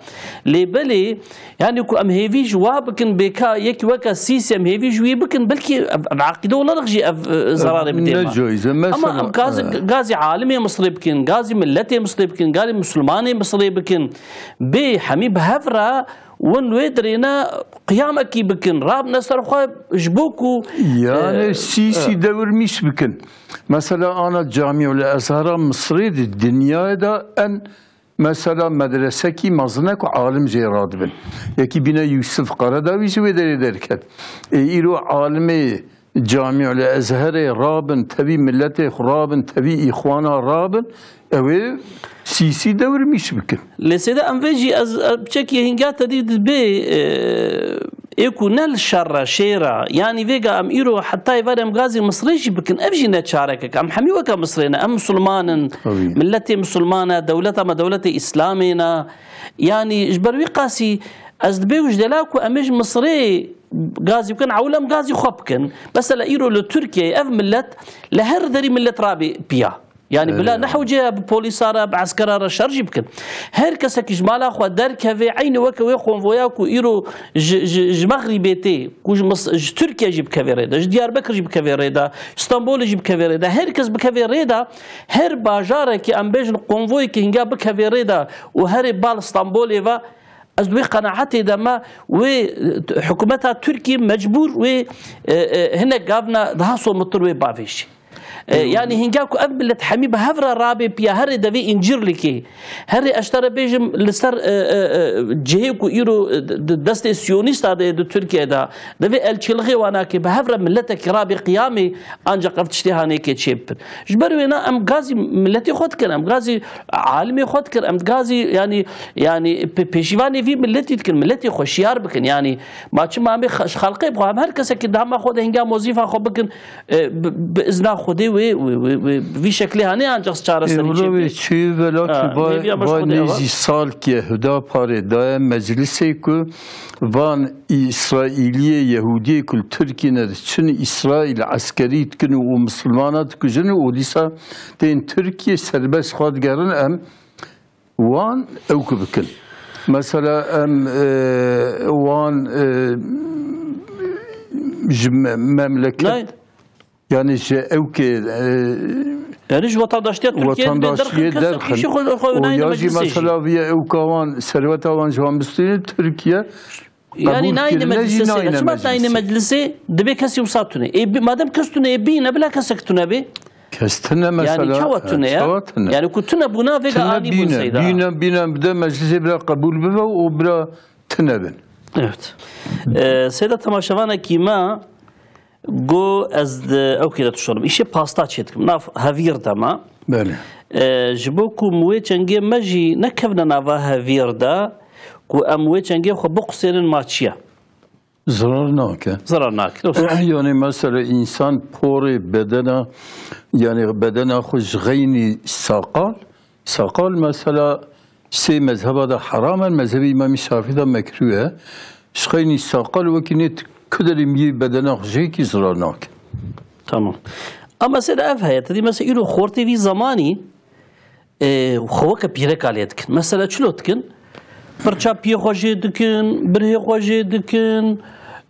Lê belê, yanî ku em hêvî ji wa bikin, bê ka yekî weke Sîsî em hêvî ji wî bikin, belkî ev, ev aqîde olarak jî ev, e, zararê bidê me. Ama em gazî, gazî alimê Misirê bikin, gazî miletê Misirê bikin, gazî Musulmanê Misirê bikin. Bê hemî bi hev re win wê dirêne qiyamekî bikin, rabne ser xwe ji bo ku, Yani e, Sîsî e, dewir mîş bikin. Mesela ana Camiul Ezhera Misirê di dinyayê de en mesela medresekî mezine ku alim jê radibin. Yekî bîne Yusuf Karadawî ji wê derê derket. Ê îro alimê Camiul Ezherê rabin, tevî miletê xwe rabin, tevî îxwana rabin, ew ê Sîsî dewir mîş bikin. Lê sêde em vê jî ez, ez piçekî hînga te dî dibê, e, ê ku ne li şer re, şêr e. Yanî vêga em îro heta êvarê em gazî Misrê jî bikin, ev jî ne çarekek. Em hemî weke Misrê ne. Em misilman in, Tabii. miletê misilman e, dewleta me dewletê Îslamê ne. Yanî ji ber wî qasî ez dibê û ji dela ku em ê ji Misrê gazî bikin, ewil em gazî xwe bikin. Mesela îro li Tirkiyeyê ev milet li her derî milet rabê piya. Yani bila Evet. ne hewce ye bi polîsa re, bi eskera re şer jî bikin. Her kesekî ji mala xwe derkeve, eynî weke wê konvoya ku îro ji, ji, ji Mexrîbê tê, ku ji Mis-, ji Tirkiye jî bikeve rê de, ji Diyarbekir jî bikeve rê de, ji Stenbolê jî bikeve rê de, her kes bikeve rê de, her bajarekî em bêjin konvoyekî hinga bikeve rê de û herê bal Stenbolê ve, ez di wê qenaetê de me, wê, e, hikûmeta Tirkiyê mecbûr wê, e, e, hinek gavna daha somutir wê bavêjî. E, Eyvallah. Yani hinga ku ev millet hemî bi hev re rabê piya herê devê Încîrlikê, herê ez te re bêjim li ser, e, e, e, cihê ku îro, e, d-, d-, destê siyonîsta de di Tirkiye de, devê elçîlixê wana ke bi hev re milletekî rabê qiyamê, ancak ev tiştê hanê ke çê bibin. Ji ber wêna em gazî milletê xwe dikin, em gazî alimê xwe dikin, em gazî yani, yani pê-, pêşîvanê vî milletî dikin, milletê xwe şiyar bikin. Yani ma çima em ê xe-, ji xelqê bixwe, em her kesekî di hema xwe de hinga mozîfa xwe bikin, e, bi, bi izna Xwedê wê, wê, wê, wê, vî şeklê hanê ancak çareserî Ê, çê wilo wê bê. Çi vela Ha, ki vê vay, vîya baş vay Xwedê nêzî ava. Salkê Hudaparê daye meclisê ku van Îsraîliyê, Yehûdiyê ku li Tirkiyê ne diçin Îsraîl eskerî dikin û misilmana dikujin û dîsa tên Tirkiyê serbest xwe digerin em wan ew ku bikin. Mesela em, e, wan, e, ji me-, memleket Nayê. Yani ji ewkê, e, Yani ji vatandaştiya Tirkiye bê derxin, derxin kes derxin. Îşê xwe, xwe û nayne ya jî meclisê jî. Mesela viye ewka wan, serweta wan ji wan bistînin Tirkiye Yani qebûl nayne kirine jî meclisê, nayne çima nayne meclisê. Meclisê, dibê kesî wisa tune. Ê bi-, madem kes tune, ê bîne bila kesek tune bê. Kes tune Yani mesela, çawa tune ya? Çawa tune? Yani ku tune bûna vêga Tune anî bûn bîne, seyda. Bîne, bîne bide meclisê bila qebûl bibe û bila tune bin. Evet. E, seyda temaşevanekî me, Go ez di ew kêre tişorim. Îşê pasta çê dikim. Nav hevîr de me. Belê. E, ji bo ku em wê çengê me jî nekevne nava hevîr de, ku em wê çengê xwe biqusênin ma çi ye? Zirar nake. Zirar nake. Dost. Yani mesela insan porê bedena, yani bedena xwe ji xeynî saqal, Saqal mesela sê mezheba de heram e, mezhebê Îmamî Şafî de mekrûh e. Ji xeynî saqal wekî nê tu kuderî miyê bedena xwe jêkî zirar nake. Tamam. Ama mesela ev heye, te dî mesela îro xortê vî zamanî, e, xwe weke pîreka lê dikin. Mesela çilo dikin? Pirça piyê xwe jê dikin, birhê xwe jê dikin,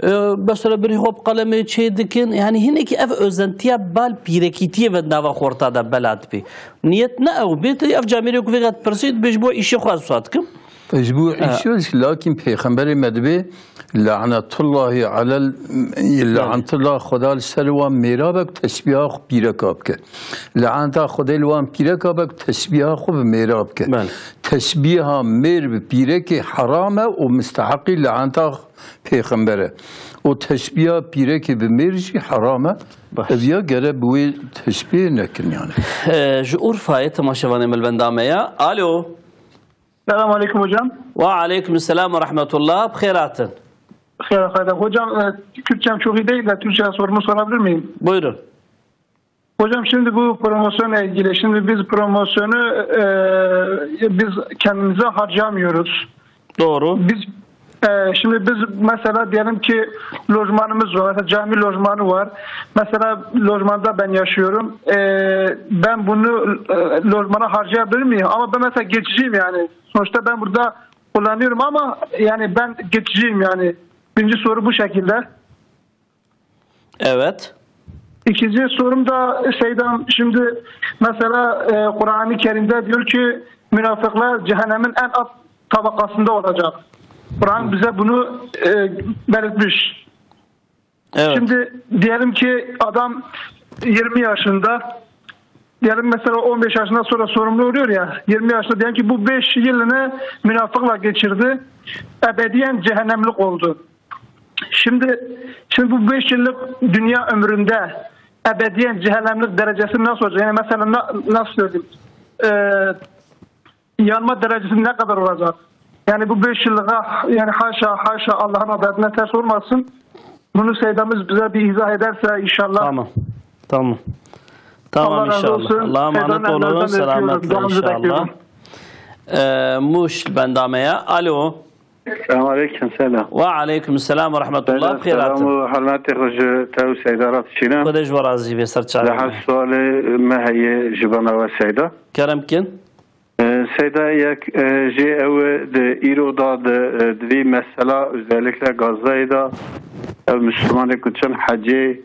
e, mesela birhê xwe bi qelemê çê dikin. Yani hinekî ev özentiya bal pîrekîtiyê ve nava xorta de bela dibê. Niyet ne ew bê, te ev camêrê ku vêga dipirsî, dibê ji bo îşê xwe ez wisa dikim. Ji bo Ha. îşê, lakin pêxemberê me dibê, "Lanetullahi alel, Belê. lanetullah Xweda li ser wan mêra be ku teşbîha xwe pîreka bike. Laneta Xwedê li wan pîreka be ku teşbîha xwe bi mêra bike." Belê. Teşbîha mêr bi pîrekê heram e û misteheqî laneta pêxember e. Û teşbîha pîrekê bi mêr jî heram e. Baş. Ev ya gere bi wê teşbîhê nekin yani. E, ji Urfayê temaşevanê melbenda me ya. Alo. Selam aleyküm hocam. Ve aleyküm selam ve rahmetullah. Bi xêr hatin. Xêr hatin. Hocam, e, Türkçem çok iyi değil de Türkçe sorumu sorabilir miyim? Buyurun. Hocam şimdi bu promosyonla ilgili, şimdi biz promosyonu, e, biz kendimize harcamıyoruz. Doğru. Biz Ee, şimdi biz mesela diyelim ki lojmanımız var. Mesela cami lojmanı var. Mesela lojmanda ben yaşıyorum. Ee, ben bunu e, lojmana harcayabilir miyim? Ama ben mesela geçiciyim yani. Sonuçta ben burada kullanıyorum ama yani ben geçiciyim yani. Birinci soru bu şekilde. Evet. İkinci sorum da Seydam, şimdi mesela e, Kur'an-ı Kerim'de diyor ki münafıklar cehennemin en alt tabakasında olacak. Kur'an bize bunu e, belirtmiş. Evet. Şimdi diyelim ki adam yirmi yaşında, diyelim mesela on beş yaşından sonra sorumlu oluyor ya, yirmi yaşında diyelim ki bu beş yılını münafıkla geçirdi, ebediyen cehennemlik oldu. Şimdi şimdi bu beş yıllık dünya ömründe ebediyen cehennemlik derecesi nasıl olacak? Yani mesela na- nasıl söyleyeyim? Ee, yanma derecesi ne kadar olacak? Yani bu beş yıllığa yani haşa haşa Allah'ın adetine ters olmasın. Bunu Seydamız bize bir izah ederse inşallah. Tamam. Tamam. Tamam Allah razı inşallah. olsun. Allah'a emanet Seyda'nın olun. ellerinden öpüyorum. Selametle Duanızı inşallah. Bekliyorum. Ee, Muş bendameye. Alo. Selamun aleyküm, selam. Ve aleyküm selam ve rahmetullah. Selam, Bxêr hatin. û hurmetê xwe ji te û Seyda re dişînim. Xwedê ji we razî bê, ser çavê Li me. her sualê me heye ji bo me we Seyda. Kerem kin. E, Seyda, yek e, jê ew e, di îro da di, e, di vî mesela, özellikle Gazayê de ew Müslümanê ku çin hecê,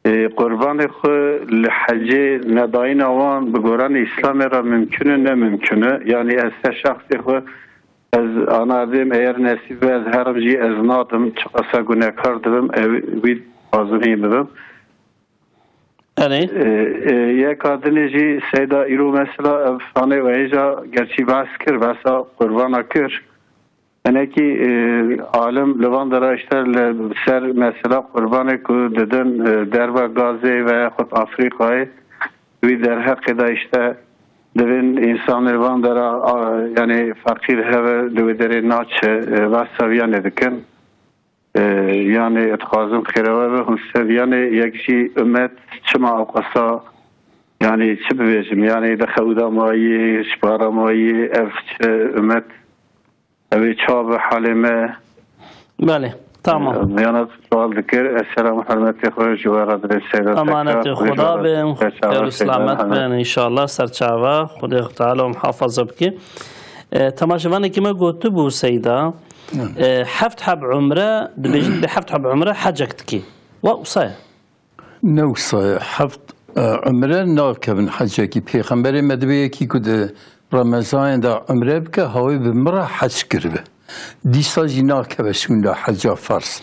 e, qurbanê xwe li hecê nedayîna wan bi goranê Îslamê re mimkun e, ne mimkun e. Yanî ez ser şexsê xwe, ez ana dêm, eger nesîb be, ez herim jî ez nadim, çiqasa gunekar dibim, ew wî dixwazim hî bibim. Erê. E, e, yeka dinê jî Seyda, îro mesela ev fanê we hêja gerçî behs kir, behsa qurbana kir. Hinekî, e, alim li van dera işte li ser mesela qurbanê ku didin, e, derva Gazê ve yaxud Afrîkayê, wî derheqê de işte divên însanê van dera, a, yani feqîr heve li wê derê naçe, e, behsa viyanê dikin. E, yani ez dixwazim xêra we be, hûn ser yani yek jî ummet çima ew qasa, yani çi bibêjim, yani di xewda mayî, ji para mayî, ev çi ummet, ew ê çawa bi halê me? Belê. Tamam. E, yana sual dikir, ez selam hurmetê xwe ji we re dibê Seyda. Emanetê Xuda bin, xêr û selamet bin inşallah, ser çava, Xwedê Teala muhafaza bike. E, temaşevanekî me gotibû Seyda, e, heft heb umre, dibêjin bi heft heb umre hecek dikî. Wa wisa ye? Ne wisa ye, heft e, umre nakevin hecekî. Pêxemberê me dibê yekî ku di Remezanê de umre bike, hawê bi min re hec kiribe. Dîsa jî nakeve şûnda heca ferz.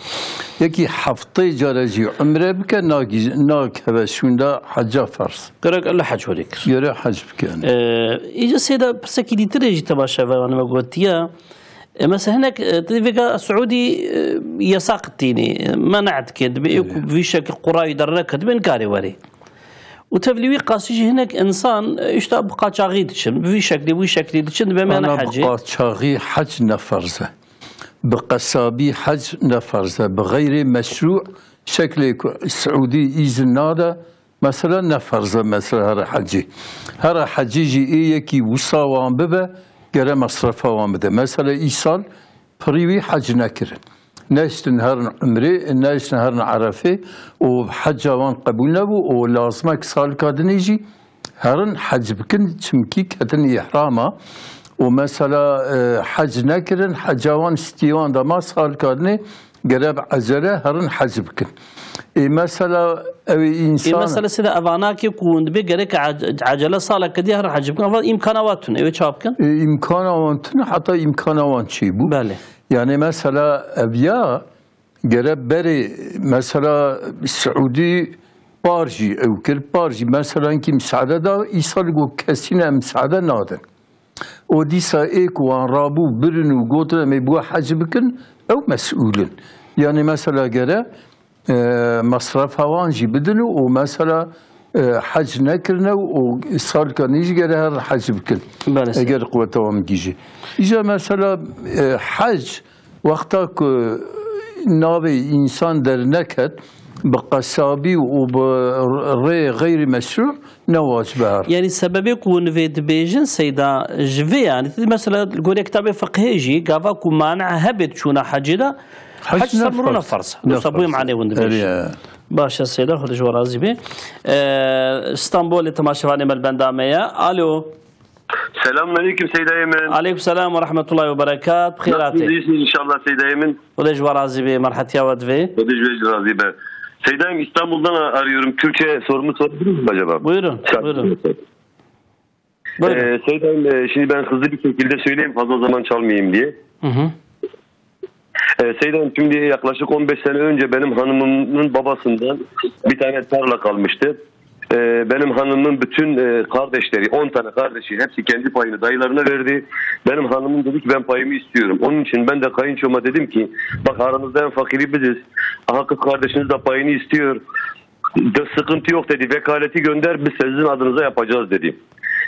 Yekî heftê care jî umre bike, nagî-, nakeve şûnda heca ferz. Gerek li hec werê kir. Gere hec bike. Ee, Îca Seyda, pirsekî dîtirê jî temaşevanê me gotiye. E, mesela hinek, e, tu vêga Siûdî, e, yesaq tînî, e, men'a dike, dibê ê ku vî şekil qurayî derneketibe, nikarê werê. Û tevlî wî qasî jî hinek însan, e, işte bi qaçaxî diçin, bi vî şeklî, wî şeklî diçin, dibe me ne Ana bi hecî. qaçaxî hec ne ferz e. Bi qesabî hec ne ferz e. Bi xeyrê meşrû şeklê ku Siûdî îzin nade, mesela ne ferz e, mesela here hecî. Here hecî jî ê yekî wisa wan bibe, gere mesrefa wan bide. Mesela îsal pirî wî hec nekirin. Neştin herin umrê, neştin herin Erefê û heca wan qebûl nebû û lazim e ki salika dinê jî herin hec bikin, çimkî ketin îhrama û mesela, e, hec nekirin, heca wan stî wan dema salika dinê gere bi ecele herin hec bikin. Ê mesela ew ê Ê însan mesela sida evanakê ku hûn dibê gerek ac- ecele saleke diye herin hec bikin. Ava îmkana wa tune, ew ê çawa bikin? Ê, îmkana wan tune, heta îmkana wan çêbû. Belê. Yani mesela ev ya gere berê mesela Siûdî par jî ew kir, par jî mesela ki misade da, îsal got kesî ne misade nadin. O dîsa ê ku wan rabû birin û gotin em ê bi we hec bikin, ew mesûl in. Yani mesela gere e, mesrefa wan jî bidin û mesela, e, hec nekirine û salika nî jî gere herin hec bikin. Belê. Eger quweta wan bigihîje. Îja mesela, e, hec wexta ku navê însan derneket, bi qesabî û bi rê xeyrî meşrû ne wacib e her. Yanî sebebê ku hûn vê dibêjin, Seyda, ji vê, yanî, tu dî mesela li gorî kitabê fiqhê jî gava ku mani hebê di çûna hecê de, Hec heç ser ne mirû ne farz. Farz e. Ne Wisa bûyê farz e. Manê hûn dibêjin. Erê. Baş e Seyda, Xwedê ji we razî be. Ee, Stenbolê temaşevanê me li benda me ye. Alo. Selamünaleyküm Seydayê min. Aleyküm selam ve rahmetullahi ve berekat. Bi xêr hatî. Nasılsınız, iyisiniz inşallah Seydayê min? Xwedê ji we razî be, merhetiya we divê. Xwedê ji we jî razî be. Seydayê min, İstanbul'dan arıyorum. Türkçe sorumu sorabilir miyim acaba? Buyurun, Tabii. buyurun. Buyurun. Ee, Seydayê min, e, şimdi ben hızlı bir şekilde söyleyeyim, fazla zaman çalmayayım diye. Hı hı. Ee, Seydayê min, şimdi yaklaşık on beş sene önce benim hanımımın babasından bir tane tarla kalmıştı. Ee, benim hanımımın bütün, e, kardeşleri, on tane kardeşi, hepsi kendi payını dayılarına verdi. Benim hanımım dedi ki, "Ben payımı istiyorum." Onun için ben de kayınçoma dedim ki, "Bak, aranızda en fakiri biziz. Aha, kız kardeşiniz de payını istiyor. De sıkıntı yok," dedi. "Vekaleti gönder, biz sizin adınıza yapacağız," dedi.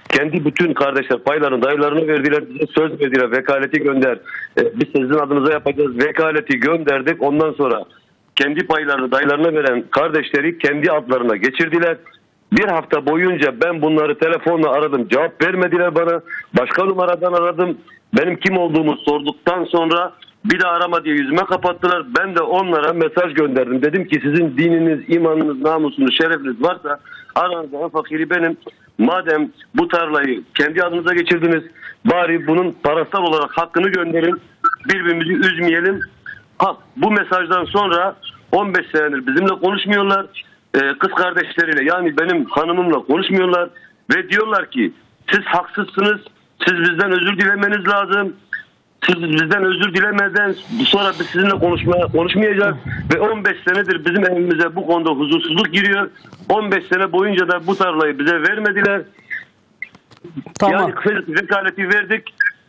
Kendi bütün kardeşler paylarını dayılarına verdiler, bize söz verdiler, "Vekaleti gönder, e, biz sizin adınıza yapacağız." Vekaleti gönderdik. Ondan sonra kendi paylarını dayılarına veren kardeşleri kendi adlarına geçirdiler. Bir hafta boyunca ben bunları telefonla aradım, cevap vermediler bana. Başka numaradan aradım. Benim kim olduğumu sorduktan sonra bir de arama diye yüzüme kapattılar. Ben de onlara mesaj gönderdim. Dedim ki, "Sizin dininiz, imanınız, namusunuz, şerefiniz varsa aranızda en fakiri benim. Madem bu tarlayı kendi adınıza geçirdiniz, bari bunun parasal olarak hakkını gönderin. Birbirimizi üzmeyelim." Ha, bu mesajdan sonra on beş senedir bizimle konuşmuyorlar. Ee, kız kardeşleriyle, yani benim hanımımla konuşmuyorlar. Ve diyorlar ki, "Siz haksızsınız, siz bizden özür dilemeniz lazım. Siz bizden özür dilemeden sonra biz sizinle konuşmaya, konuşmayacağız." Ve on beş senedir bizim evimize bu konuda huzursuzluk giriyor. On beş sene boyunca da bu tarlayı bize vermediler. Tamam. Yani kısacası vekaleti verdik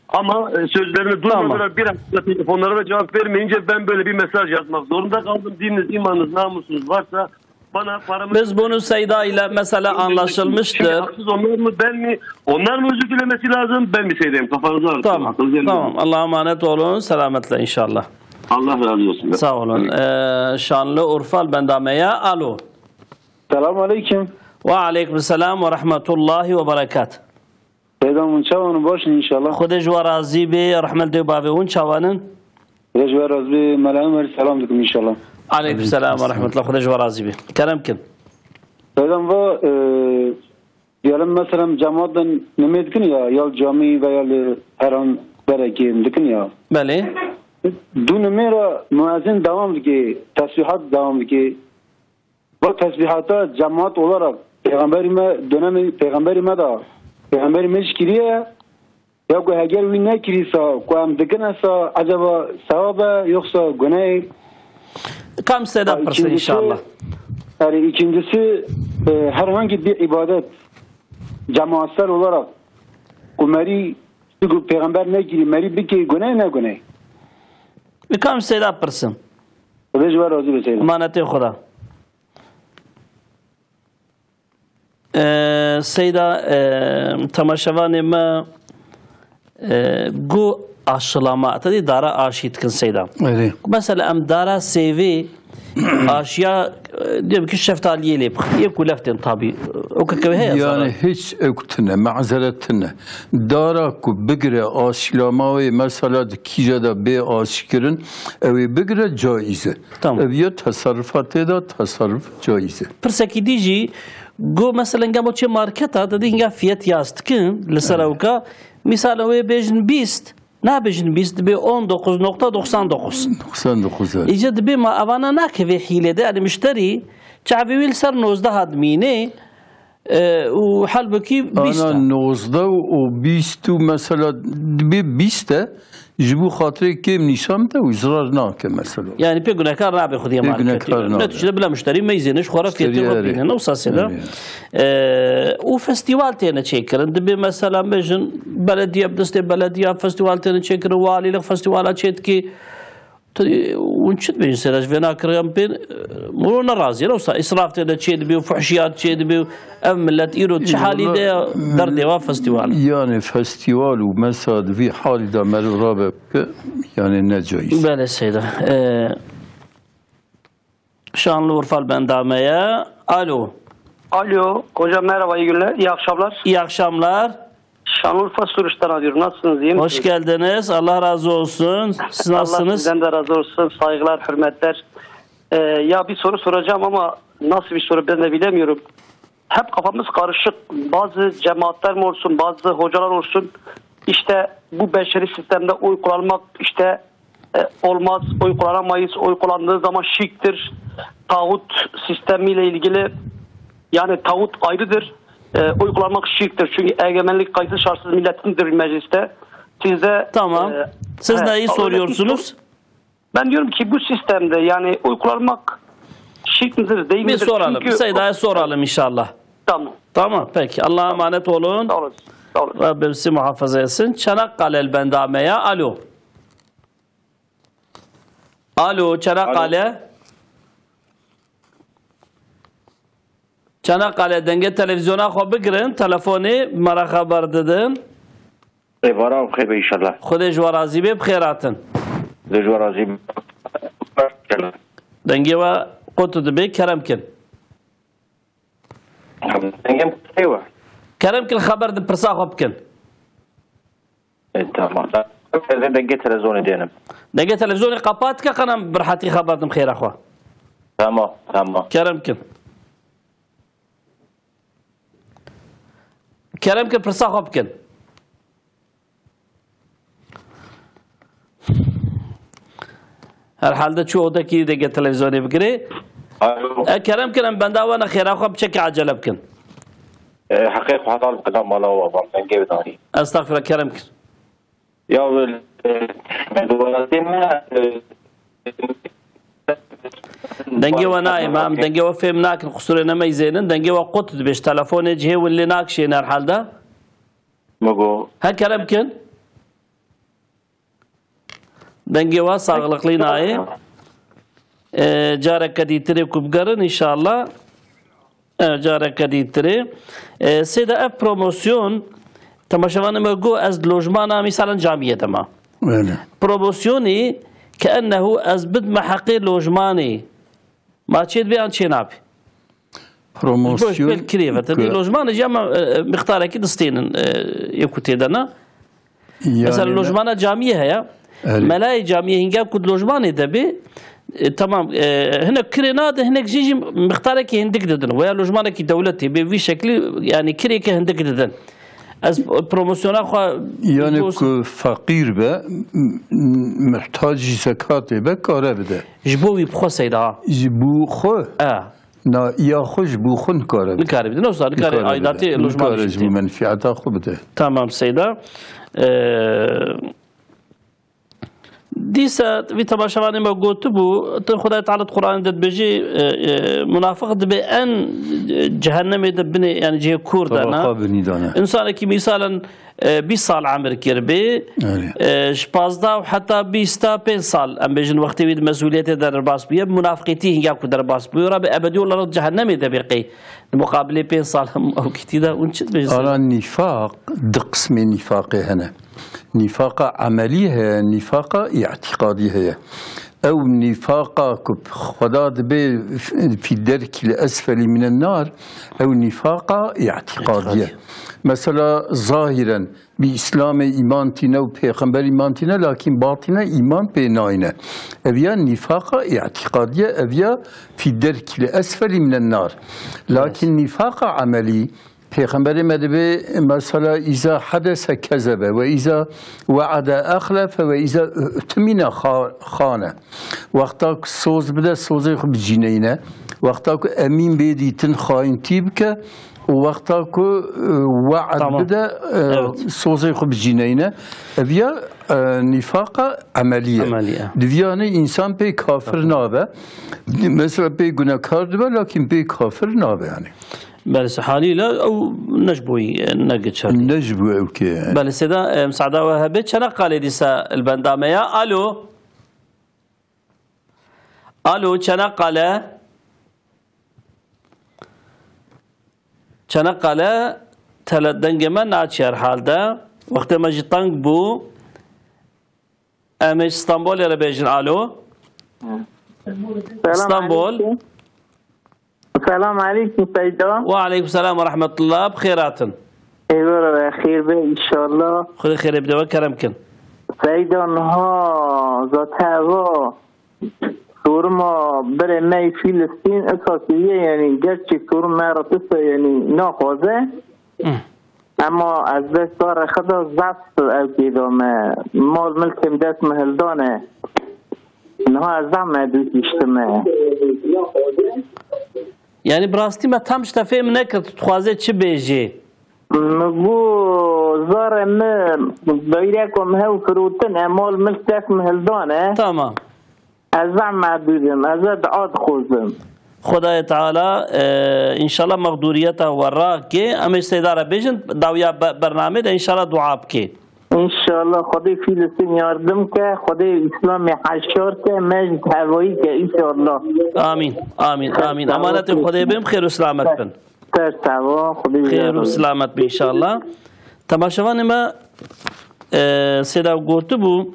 ama, e, sözlerini duymadılar. Tamam. Bir hafta telefonlara da cevap vermeyince ben böyle bir mesaj yazmak zorunda kaldım. "Dininiz, imanınız, namusunuz varsa bana paramı..." Biz bunu Seyda ile mesele anlaşılmıştır. Şimdi haksız onlar mı, ben mi? Onlar mı özür dilemesi lazım, ben mi Seydayê min? Kafanızı ağrıtmayın. Tamam, Hakkınızı helal edin. Tamam. Allah'a emanet olun. Selametle inşallah. Allah razı olsun. Sağ olun. Ee, Şanlıurfa li benda me ye. Alo. Selamun aleyküm. Ve aleyküm selam ve rahmetullahi ve berekat. Seyda min, çawan, baş in inşallah? Xwedê ji we razî be, rehmet dê bavê hûn çawan in? Xwedê ji we razî be, Mela Ömer, selam dikim inşallah. Aleyküm selam ve rahmetullah, Xwedê ji we razî be. Kerem kin. Seyda min, va, e, diyelim mesela cemaatden nimê dikin ya, ya li camî veya li heran derekê dikin ya. Belê. Du nimê re muezzin devam dike, tesbîhat devam dike. Bu tesbihata cemaat olarak Peygamberî me, dönemê Peygamberî me de, Peygamberî me jî kiriye, ya ku heger wî nekirîsa, ku em dikin esa, acaba sevab e, yoksa guneh? Kam Seyda pirse inşallah. Erê, ikincisi, e, herhangi bir ibadet cemaatsel olarak ku merî, ku Peygamber nekirî, merî bike, guneh ne guneh? Bi kam Seyda pirsin? Xwedê ji we razî be Seyda. Emanetê Xweda. Ee, Seyda, ee, temaşevanê me, ee, gu aşılama, te dî dara aşî dikin Seyda. Erê. Mesela em dara sêvê aşiya, ee, diyelim ki şeftaliyê lê bixin. Yê ku lef tên tabî. O ke heye Yani zarar. Hiç ew tune, mazeret tune. Dara ku bigire aşılama wê mesela di kîja de bê aşî kirin, ew ê bigire caiz e. Tamam. Ev ya teserrufatê de teserruf caiz e. Pirsekî dî jî, got, mesela, gemo çê marketa, te dî hinga fiyet yaz dikin, li ser ewka, misal, ew ê bêjin bîst, nabêjin bîst, dibê on dokuz nokta doksan dokuz. Doksan dokuz, evet. Îca dibê ma evana nake vê hîlê de, yani müşterî, çavê wî li ser nozdeh dimîne, E, û halbukî bîst e. Ana nozdeh û bîst û mesela dibê bîst e, ji bo xatirê kêm nîşan bide û zirar nake mesela. Yani pê gunekar nabe xwediyê marketî. Pê gunekar nabe. Neticede bila müşterî meyzêne ji xwe re fiyetê xwe bîne. Newsa Seyda. E, û festîval têne çêkirin. Dibê mesela bêjin belediye, bi destê belediya festîval têne çêkirin, walîlik festîvala çêdikî. Tu, hûn çi dibêjin Seyda, ji vê nakiriyan pê, miro ne razî ye, wisa îsraf tê de çê dibê û fuhşiyat çê dibê û ev millet îro çi halî de ye, derdê wa festîval e. Yani festîval û mesela di vî halî de meriv rabe bike, yani ne caiz. Belê Seyda. E, Şanlıurfa bendameye. Alo. Alo, hocam merhaba, iyi günler, iyi akşamlar. İyi akşamlar. Şanlıurfa Suruç'tan arıyorum. Nasılsınız, iyi misiniz? Hoş geldiniz. Allah razı olsun. Siz Allah nasılsınız? Sizden de razı olsun. Saygılar, hürmetler. Ee, ya bir soru soracağım ama nasıl bir soru ben de bilemiyorum. Hep kafamız karışık. Bazı cemaatler mi olsun, bazı hocalar olsun, işte bu beşeri sistemde oy kullanmak işte e, olmaz, oy kullanamayız, oy kullandığı zaman şirktir. Tağut sistemiyle ilgili, yani tağut ayrıdır. E, oy kullanmak şirktir. Çünkü egemenlik kayıtsız şartsız milletindir mecliste. Siz de Tamam. e, Siz he, neyi öyle bir soruyorsunuz? Ben diyorum ki bu sistemde yani oy kullanmak şirk midir, değil Bir midir? soralım. Çünkü Seyda'ya soralım inşallah. Tamam. Tamam, peki. Allah'a emanet olun. Sağ olasın. Sağ olasın. Rabbim sizi muhafaza etsin. Çanakkale el bendame ya. Alo. Alo, Çanakkale. Alo. Çanakkale, dengê televizyona xwe bigirin, telefonê me re xeber didin. Êvara xêr be inşallah. Xwedê ji we razî bê, bi xêr hatin. Xwedê ji we razî be. Dengê we qut dibe, kerem kin. Dengê min qutê we. Kerem kin, xeber di pirsa xwe bikin. E, tamam. Ez ê dengê televizyonê dênim. Dengê televizyonê qepat ke, qenam bi rehetî xeber dim xêra xwe. Tamam, tamam. Kerem kin. Kerem kin, pirsa xwe bikin. Herhalde çû odekî dengê televizyonê bigirê. Alo. E, kerem kin, em benda we ne, xêra xwe biçekî acele bikin. E, heqê xwe helal bikin, mala we, van dengê bidanî. Estağfirullah, kerem kin. Ya, e, me dû welatê me, e, Dengê we nayê, me em dengê we fêm nakin, qusûrê nemeyzênin. Dengê we qut dibe, ji telefonê cihê win lê nakişêne herhalde. Me got. He, kerem kin. Dengê we saxlıqlî nayê. E, careke dîtirê ku bigerin, inşallah. E, careke dîtirê. E, sêde ev promosyon, temaşevanê me got, ez di lojmana, mîsalen camiyê de me. Öyle. Promosyonî ke ennehu ez bidme heqê lojmanê. Ma çê dibe yan çê nabe? Promosyon Ji bo, ji ber kirê ve. Tedê ku lojmanê jî em, e, e, mixtarekî distênin, e, yê ku tê de ne. Yani Mesela me- lojmana camiyê heye. Erê. Melayê camiyê hinga ku di lojmanê de bê, e, tamam, e, hinek kirê nade, hinek jî jî mixtarekî hindik didin. Weya lojmanekî dewletê bê vî şeklî, yani kirêke hindik didin. Ez promosyona xwe Yani ku feqîr be, m-, m-, muhtacî zekatê be, kare bide. Ji bo wî bi xwe seyda. Ji bo xwe? E. Na, ya xwe ji bo xwe nikare bide. Nikare bide. Nasıl? Nikare Nikare bide. aidatê lojmanê Nikare jî ji bo bide. menfiata xwe bide. Tamam seyda. E, Dîsa vî temaşevanê me gotibû, tu Xwedayê Teala di Quranê de dibêjî, e, e, munafiq dibe en, e, cehennemê de binê, yani cihê kûr de ne. Tabaqa binî de ne. Însanekî mîsalen, e, bîst sal emir kiribê, Erê. e, ji pazdeh û heta bîst ta pênc sal, em bêjin wextê wî di mesûliyetê de derbas bûye, bi munafiqîtî hinga ku derbas bûye, rabe ebedî olarak cehennemê de bê qey. Di muqabilê pênc sal hem ew kitî de hûn çi dibêjin? Ara nîfaq, du qismê nîfaqê hene. Nîfaqa emelî heye, nîfaqa îtîqadî heye. Ew nîfaqa ku Xweda dibê fî derkî li esfelî mîne nar, ew nîfaqa îtîqadî ye. Îtîqadî. Mesela zahîren bi Îslamê îman tîne û pêxember îman tîne, lakîn batîne îman pê nayne. Ev ya nîfaqa îtîqadî ye, ev ya fî derkî li esfelî mîne nar. Lakîn nîfaqa emelî, Pêxemberê me dibê, mesela, îza hedese kezebe, ve îza we'ede exlefe, ve îza ü'tmine xa-, xane. Wexta ku soz bide, sozê xwe bicîneyne. Wexta ku emîn bê dîtin, xayintî bike. Û wexta ku, e, we'ed Tamam. bide, e, Evet. sozê xwe bicîneyne. Ev ya, e, nîfaqa emelî ye. Emelî ye. Di vî yanî însan pê kafir nabe. Mesela pê gunekar dibe, lakîn pê kafir nabe yani. Belê, se-, haliyle ew ne ji bo wî, e, ne giçer. Ne ji bo ew kê. Belê, sêda, e, misada we hebe, Çanakkale dîsa li benda me ya. Alo. Alo, Çanakkale. Çanakkale, tele dengê me naçe herhalde. Wextê me jî teng bû. Em ê ji Stenbolê re bêjin alo. Hı. Selam İstanbul. Aleyküm. Selam aleyküm Seyda. Ve aleyküm selam ve rahmetullah. Bi xêr hatin. Eyvallah, xêr be inşallah. Xwedê xêrê bide we, kerem kin. Seyda, niha zateva soruma berê me yê Filistîn esasî ye, yani gerçek sorum me re tişta yani naxwaze. Hı. Ema ez dest dare xwe da zaf ew kê da me. Mal milkê min dest min hildane. Niha ez zaf me dû kiştime. Yani bi rastî me tam ji te fêm nekir, tu dixwazê çi bêjî? Min got, zarê min daîreko min hew firotine, mal milk dest min hildane. Tamam. Ez zaf merdûd im, ez ê dua dixwazim. Xwedayê Teala, e, înşallah mexdûriyeta we rake. Em ê ji Seyda re bêjin, dawiya be-, bernamê de înşallah dua bike. Înşallah Xwedê Fîlistîn yardim ke, Xwedê Îslamê heşar ke, me jî tevayî ke înşallah. Amîn, amîn, amîn. Emanetê Xwedê bin, xêr û selamet bin. Ser çava, Xwedê Xêr û yardim. Selamet bin înşallah. Temaşevanê me, e, Seyda gotibû,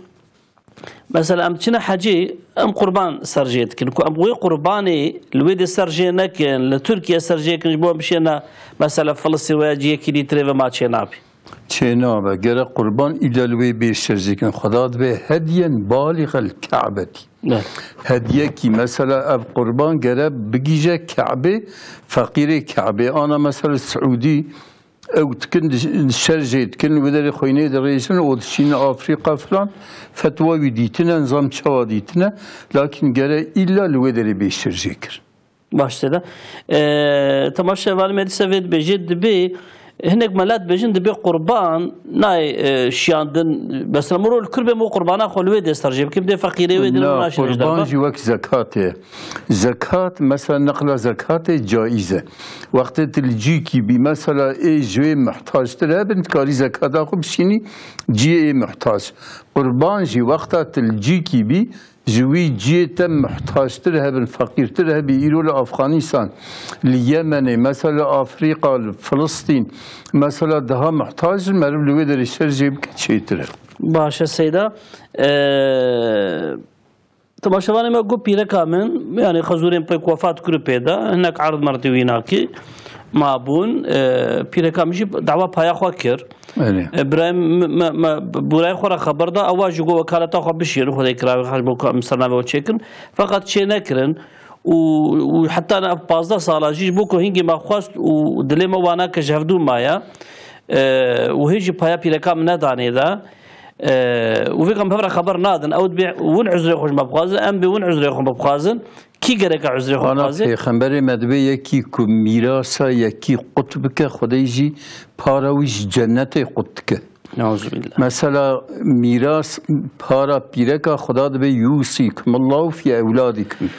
mesela em diçine hecî, em qurban ser jê dikin. Ku em wê qurbanê li wê dê ser jê nekin, li Tirkiye ser jê kin, ji bo em bişêne, mesela Filistîn veya cihekî dî tirê ve ma çê nabî. Çê nabe. Gerek qurban îlla li wê bê ser jê kin. Xweda dibe hedyen balîxel Ke'betî. Evet. Hediyekî, mesela ev qurban gere bigîje Ke'bê, feqîrê Ke'bê. Ana mesela Siûdî, ew dikin, di şer jê dikin, wê derê xwînê dirêjin û dişînin Afrîka filan. Fetwa wî dîtine, nizam çawa dîtine. Lakin gere îlla li wê derê bê şer jê kir. Baş Seyda. Ee, temaşevanê me dîse vê dibêje, dibê hinek melet bêjin, dibê qurban nayê, e, şiyandin. Mesela miro li kur bê, min qurbana xwe li wê dê ser jê bikim, dê feqîrê wê dê. Na, naşîne ji qurban derve. Jî wek zekat e. Zekat, mesela neqla zekatê caiz e. Wextê tu li cîkî bî, mesela ê ji wê muhtaçtir hebin, dikarî zekata xwe bişînî cihê ê muhtaç. Qurban jî wexta tu li cîkî bî, ji wî cihê te muhtaçtir hebin, feqîrtir hebî, îro li Afxanîstan, li Yemenê, mesela li Afrîka, li Filistîn, mesela daha muhtaç in, meriv li wê derê şer jê bike çêtir e. Baş e Seyda. Ee, Temaşevanê me got, pîreka min, yani xezûrên pêk wefat kir û pê de, hinek erd merdî wî nakî mabûn. E, pîreka min jî dawa paya xwe kir. Erê. E, birayê me, me, me, birayê xwe re xeber da, ewa jî got wekaleta xwe bişîrin, Xwedê kiravê xwe ji bo ku em ser navê we çêkin. Feqet çê nekirin. Û, û heta ne pazdeh sala jî ji bo ku hingê me xwest û dilê me wana ke ji hevdû maye. E, û hê jî paya pîreka min nedanê de. E, û vêga em hev re xeber nadin. Ew dibê win uzrê xwe ji me bixwazin, em bê win uzrê xwe bixwazin. Kî gereke uzrê xwe bixwaze? Pêxemberê me dibê yekî ku mîrasa yekî qut bike, Xwedê jî para wî ji cennetê qut dike. Neuzubillah. Mesela mîras para pîreka Xweda dibê yûsîkumullahu fî ewladikum.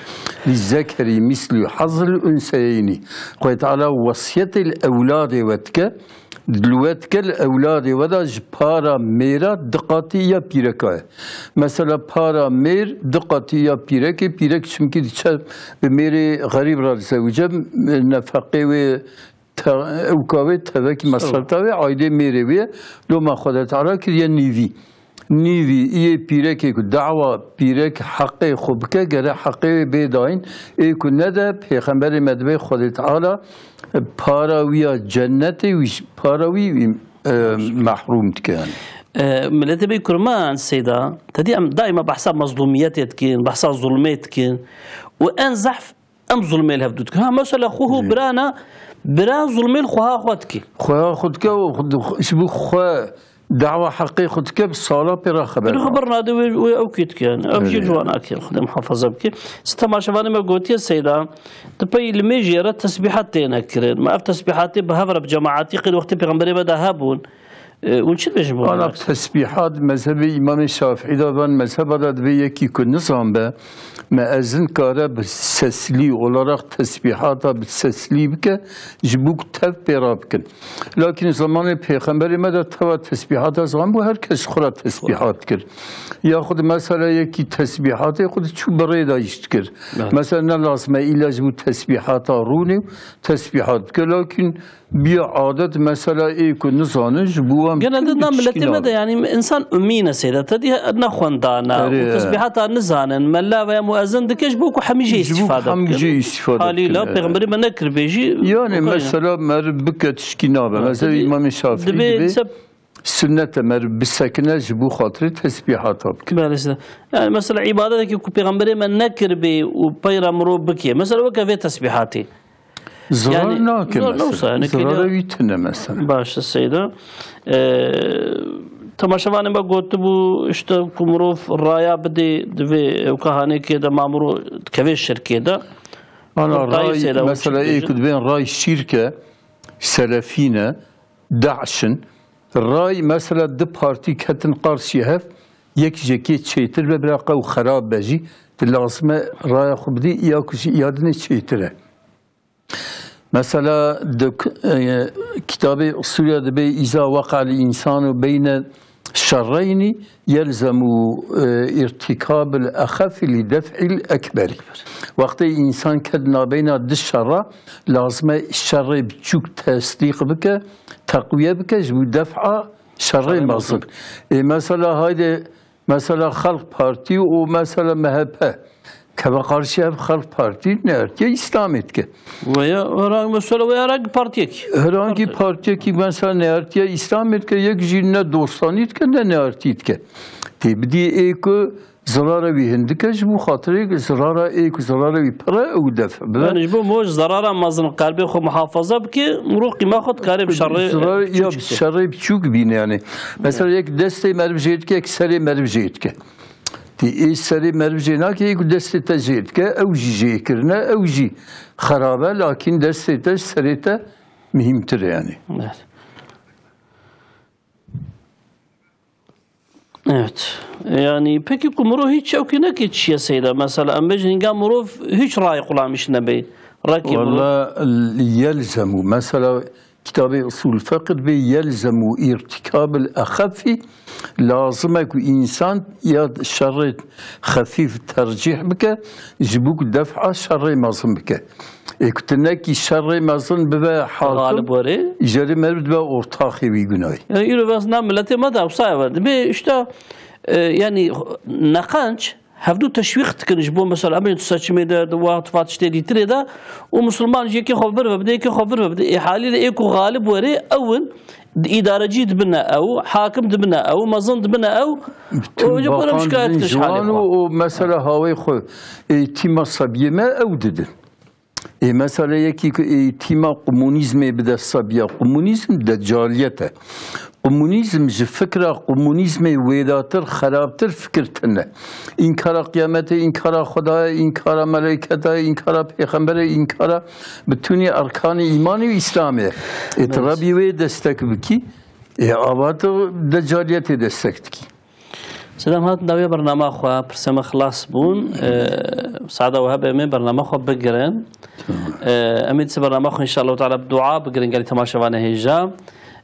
Li zekerî mîslî hazil unseyeynî. Xwedê Teala wesiyetê li ewladê we dike. Li we dike li ewladê we de ji para mêra du qatî ya pîreka ye. Mesela para mêr du qatî ya pîrekê, pîrek çimkî diçe bi mêrê xerîb re dizewice, nefeqê wê, te-, ewka wê, tevekî mesrefta wê, aydê mêrê wê ye. Loma Xwedê Teala kiriye nîvî. Nîvî, iyê pîrekê ku dawa pîrek heqê xwe bike, gere heqê wê bê dayîn. Ê ku nede, Pêxemberê me dibê Xwedê Teala para wî ya cennetê wî, para wî, wî, e, mehrûm dike yani. E, miletê bê kurman Seyda, te dî em daîma behsa mezlûmiyetê dikin, behsa zulmê dikin. Û en zehf em zulmê li hevdû dikin. Ha, mesela xwe û birana, bira zulmê li xweha xwe dike. Xweha xwe dike û xwe, ji bo xwe dawa heqê xwe dike, bi sala pê re xeber. Pê re xeber nade wê, wê ew kê dike yani. Ev jî ji wan nake, Xwedê muhafaza bike. Ji temaşevanê me gotiye Seyda, di pey li mêjê re tesbîhat têne kirin. Me ev tesbîhatê bi hev re bi cemaatî qîd wextê Pêxemberê me de hebûn. E, hûn çi dibêjin bo? Ana, tesbîhat mezhebê Îmamê Şafîî de van mezheba de dibê yekî ku nizan be, meezin kare bi seslî olarak tesbîhata bi seslî bike, ji bo ku tev pê re bikin. Lakin zamanê Pêxemberê me de teva tesbîhata zan bû, her kes ji xwe re tesbîhat dikir. Yaxud mesela yekî tesbîhatê xwe diçû bi rê de jî dikir. Evet. Mesela ne lazim e îlla ji bo tesbîhata rûnê tesbîhat bike, lakin biya adet mesela ê ku nizanin ji bo Gene di na miletê me de, yanî, însan ummî ne seyda, te dî nexwendane û tesbîhata nizanin, mela veya muezin dike ji bo ku hemî jê îstîfade bikin. Halîla pêxemberê me nekiribê jî. Yani mesela meriv bike tişkî nabe. Mesela Îmamê Şafîî dibê, dibê seb- Sunnet e meriv bisekine ji bo xatirê tesbîhata bike. Belê, işte. Yani mesela îbadetekî ku pêxemberê me nekiribê û peyra mirov bike. Mesela weke vê tesbîhatê. Zirar nake mesela. Zirara wî tune mesela. Baş e seyda. Ee, temaşevanê me gotibû, işte, ku mirov raya bidê, divê ewka hanekê de ma mirov dikeve şirkê de. Ana ray, mesela ê ku dibên ray şîrke, selefî ne, DAIŞ in. Ray mesela du partî ketin qarşî hev, yek ji yekê çêtir be, bira qew xerab be jî, tu lazim e raya xwe bidî, ya ku ji ya dinê çêtir e. Mesela di k-, e, kitabê Sûriya dibê, "Îza weqa'l însanu beyne şerreynî yelzemu, e, îrtîkabil exefi lî def'il ekberî." Wextê însan ket nabeyna du şerra, lazim e şerrê biçûk tesdîq bike, teqwiye bike ji bo def'a şerrê mezin. Ê, mesela hayde, mesela Xelq Partî û mesela M H P keve qarşî hev, Xelq Partî neartiye Îslamê dike. Weya herhangi mesela weya herhangi partiyekî. Herhangi partiyekî mesela neartiye Îslamê dike, yek jî ne dostanî dike, ne neartî dike. Tê bidî ê ku zirara wî hindik e, ji bo xatirê zirara ê ku zirara wî pir e, ew def bibe. Yani ji bo moj zirara mezin qelbê xwe muhafaza bike, mirov qîma xwe dikare bi şerrê biçûk bîne yani. Mesela yek destê meriv jê dike, yek serê meriv jê dike. Tê ê serê meriv jê nake, ê ku destê te jê dike, ew jî jê kirine, ew jî xerab e, lakîn destê te ji serê te muhîmtir e yani. Evet. Evet. Yani peki ku mirov hiç ewkî neke çi ye seyda? Mesela em bêjin hînga mirov hiç rayê xulamîş nebe. Rekê mirov. Walla yelzemu. Mesela kitabê Usul Fiqh dibê yelzemu îrtîkabil exefi, lazim e ku însan ya şerê xefîf tercîh bike, ji bo ku def'a şerê mezin bike. Ê ku tu nekî şerê mezin bibe hakim, Xalib were. Îjarê meriv dibe ortaxê wî gunayî. E, îro vez na miletê me de ewsa ye. Dibê işte, e, yani neqenc hevdu teşwîq dikin ji bo mesela em ê di seçimê de, di wa tufa tiştê dîtirê de û misilman ji yekê xwe vir ve bide, yekê xwe vir ve bide. Ê halî de ê ku xalib were ew in, îdarecî dibine ew, hakim dibine ew, mezin dibine ew. Û ji bo şikayet dikin ji halê xwe. Û mesela hawê xwe, ê, tîma sebiyê me ew didin. Ê, mesela yekî ku ê tîma komunîzmê bide sebiya, komunîzm decaliyet e. Komunîzm ji fikra komunîzmê wêdatir, xerabtir fikir tune. Înkara qiyametê, înkara Xwedayê, înkara meleyketayê, înkara pêxemberê, înkara bitûnî erkanê îmanê û Îslamê. Ê, tu rebî wê destek bikî, ê, ava tu decaliyetê destek dikî. Sedam hat dawiya bernama xwe, pirsê me xilas bûn. E, saada we hebe em ê bernama xwe bigirin. Tamam. E, em ê dîsa bernama xwe înşallah teala bi dua bigirin gelî temaşevanê hêja.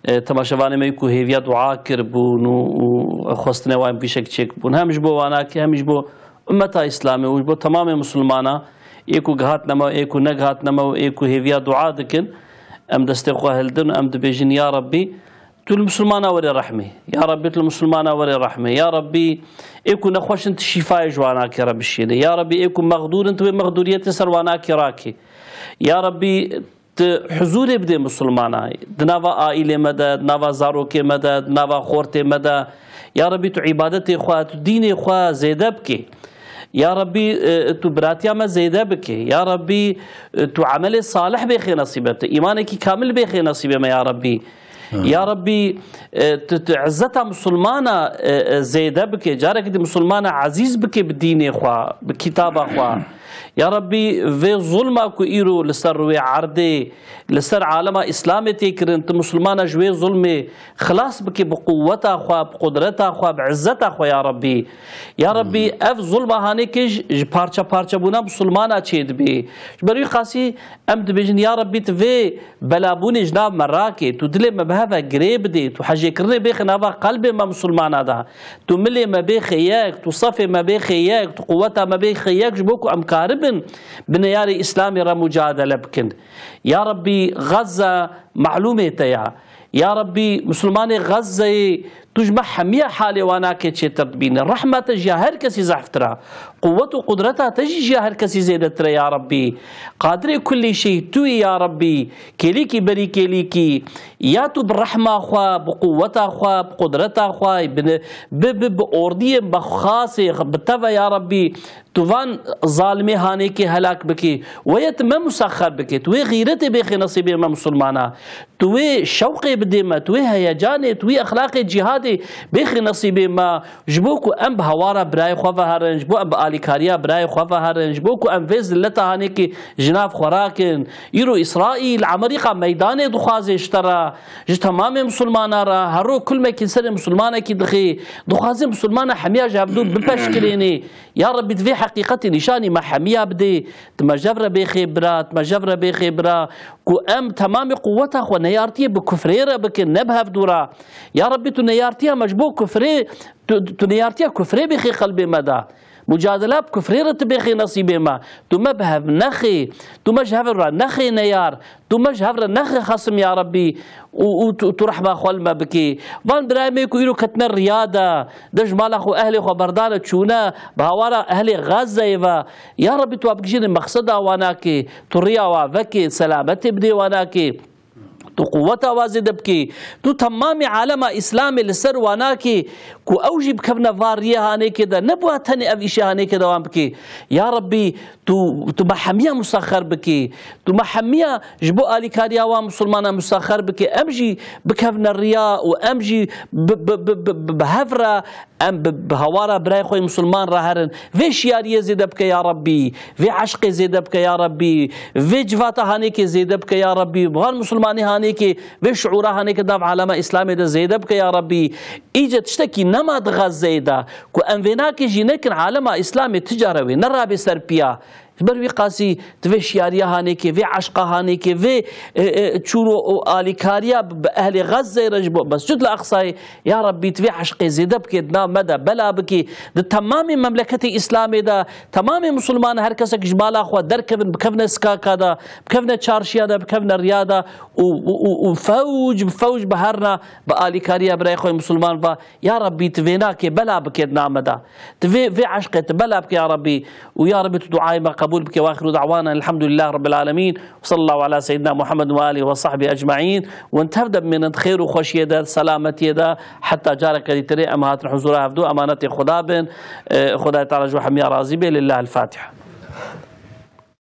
E, temaşevanê me ku hêviya dua kiribûn û, û xwestinê wan bi gişek çêkbûn. Hem ji bo wana ki, hem ji bo ummeta Îslamê û ji bo temamê misilmana, ê ku gihatne me, ê ku negihatne me û ê ku hêviya dua dikin, em destê xwe hildin û em dibêjin, Ya Rabbî, Tu li misilmana were rehmê. Ya Rabbî, tu li misilmana were rehmê. Ya Rabbî, ê ku nexweş in, tu şîfayê ji wan akê re bişêne. Ya Rabbî, ê ku mexdûr in, tu wê mexdûriyetê ser wan akê rakê. Ya Rabbî, tu huzûrê bidê misilmana. Di nava aîlê me de, di nava zarokê me de, di nava xortê me de. Ya Rabbî, tu îbadetê xwe, tu dînê xwe zêde bikê. Ya Rabbî, e, tu biratiya me zêde bikê. Ya Rabbî, e, tu emelê salih bêxê nesîbe, tu îmanekî kamil bêxê nesîbê me ya Rabbî. Ya Rabbî, e, tu, tu izzeta misilmana, e, e, zêde bike. Carekî di misilmana ezîz bike bi dînê xwe, bi kitaba xwe. Ya Rabbî, vê zulma ku îro li ser rûyê erdê, li ser alema Îslamê tê kirin, tu misilmana ji wê zulmê xilas bike bi quweta xwe, bi qudreta xwe, bi izzeta xwe ya Rabbî. Ya Rabbî, ev zulma hanê kê ji, ji parça parçebûna misilmana çêdibê. Ji ber wî qasî em dibêjin, ya Rabbî, tu vê belabûnê ji nav me rakê, tu dilê me bi hev ve girê bidê, tu hejêkirinê bêxê nava qelbê me misilmana de, tu milê me bêxê yek, tu sefê me bêxê yek, tu quweta me bêxê yek, ji bo ku em karibin bi neyarê Îslamê re mucadele bikin. Ya Rabbî, Gaza malûmê te ya. Ya Rabbî, Musulmanê Xezzeyê, tu ji me hemiya halê wana ke çêtir dibîne. Rehma te ji ya her kesî zehftir e. Quwet û qudreta te jî ji ya her kesî zêdetir e, ya Rabbî. Qadirê kullî şey tu yî, ya Rabbî. Kêlîkî berî kêlîkî. Ya tu bi rehma xwe, bi quweta xwe, bi qudreta xwe, bi, bi, bi, bi ordiyên bi xasê, bi te ve, ya Rabbî. Tu van zalimê hanêkê helak bikî. Weye tu me musexxer bikî. Tu wê xîretê bêxê nesîbê me Musulmana. Tu wê şewqê bidê me, tu wê heyecanê, tu wê exlaqê cîhadê bêxê nesîbê me, ji bo ku em bi hawara birayê xwe ve herin, ji bo em bi alîkariya birayê xwe ve herin, ji bo ku em vê zilleta hanêkê ji nav xwe rakin. Îro Îsraîl, Amerîka meydanê dixwaze ji te re, ji temamê misilmana re, her roj kulmekî serê misilmanekî dixê, dixwaze misilmana hemiya ji hevdû bipeşkirênê. Ya Rabbî, tu vê heqîqetê nîşanî me hemiya bidê, tu me jev re bêxê bira, tu me jev re bêxê bira, ku em temamê quweta xwe neyartiyê bi kufrê re bikin, ne bi hevdû re. Ya Rabbî, tu neyartiya me ji bo kufrê, tu, tu neyartiya kufrê bêxê qelbê me de. Mucadela bi kufrê re tu bêxê nesîbê me. Tu me bi hev nexê. Tu me ji hev re nexê neyar. Tu me ji hev re nexê xesim, ya Rabbî. Û, û tu, tu rehma xwe li me bikî. Van birayê me ku îro ketine riya de, de ji mala xwe, ehlê xwe berdane çûne, bi hawara ehlê Xezzeyê ve. Ya Rabbî, tu wa bigihîjînî mexseda wana kê. Tu riya wa vekê, selametê bidê wana kê. Tu quweta wa zêde bikî. Tu temamê alema Îslamê li ser wa nakî ku ew jî bikevne va riyê hanêkê de. Ne bi wa tenê ev îşê hanêkê de wan bikî. Ya Rabbî, tu, tu me hemiya musexxer bikî. Tu me hemiya ji bo alîkariya wan misilmana musexxer bikî. Em jî bikevne riya û em jî bi, bi, bi, bi, bi, bi hev re Em bi, bi hawara birayê xwe yê misilman re herin. Vê şiyariyê zêde bike ya Rabbî. Vê eşqê zêde bike ya Rabbî. Vê civata hanêkê zêde bike ya Rabbî. Van misilmanê hanêkê, vê şiûra hanêkê nav alema Îslamê de zêde bike ya Rabbî. Îce tiştekî nema di Xezzeyê de ku em vê nakê jî nekin alema Îslamê ti care wê nerabe ser piya. Ji ber wî qasî tu vê şiyariya hanêkê, vê eşqa hanêkê, vê, e, e, çûro û alîkariya bi, bi ehlê Xezzeyê re ji bo Mescid li Aqsayê, ya Rabbî, tu vê eşqê zêde bikê di nav me de, bela bikê di temamê memleketê Îslamê de, temamê misilman, her kesek ji mala xwe derkevin, bikevine sikaka de, bikevine çarşiya de, bikevine riya de û, û, û, û fewc bi fewc bi herna bi alîkariya birayê xwe misilman ve. Ya Rabbî, tu vê nakê bela bike di nav me de. Tu vê, vê eşqê tu bela bike ya Rabbî. Û ya Rabbî, tu duayê me qebûl bike. Wa axiru da'wana elhamdulillah rabbil alemîn. Ve sallallahu ala seyyidina Muhammed ve alihi ve sahbihi ecmaîn. Û em tev de bimînin di xêr û xweşiyê de, selametiyê de. Heta careke dîtirê em hatin huzura hevdû, emanetê Xuda bin. E, Xudayê Teala ji we hemiya razî be. Lillahil Fatiha.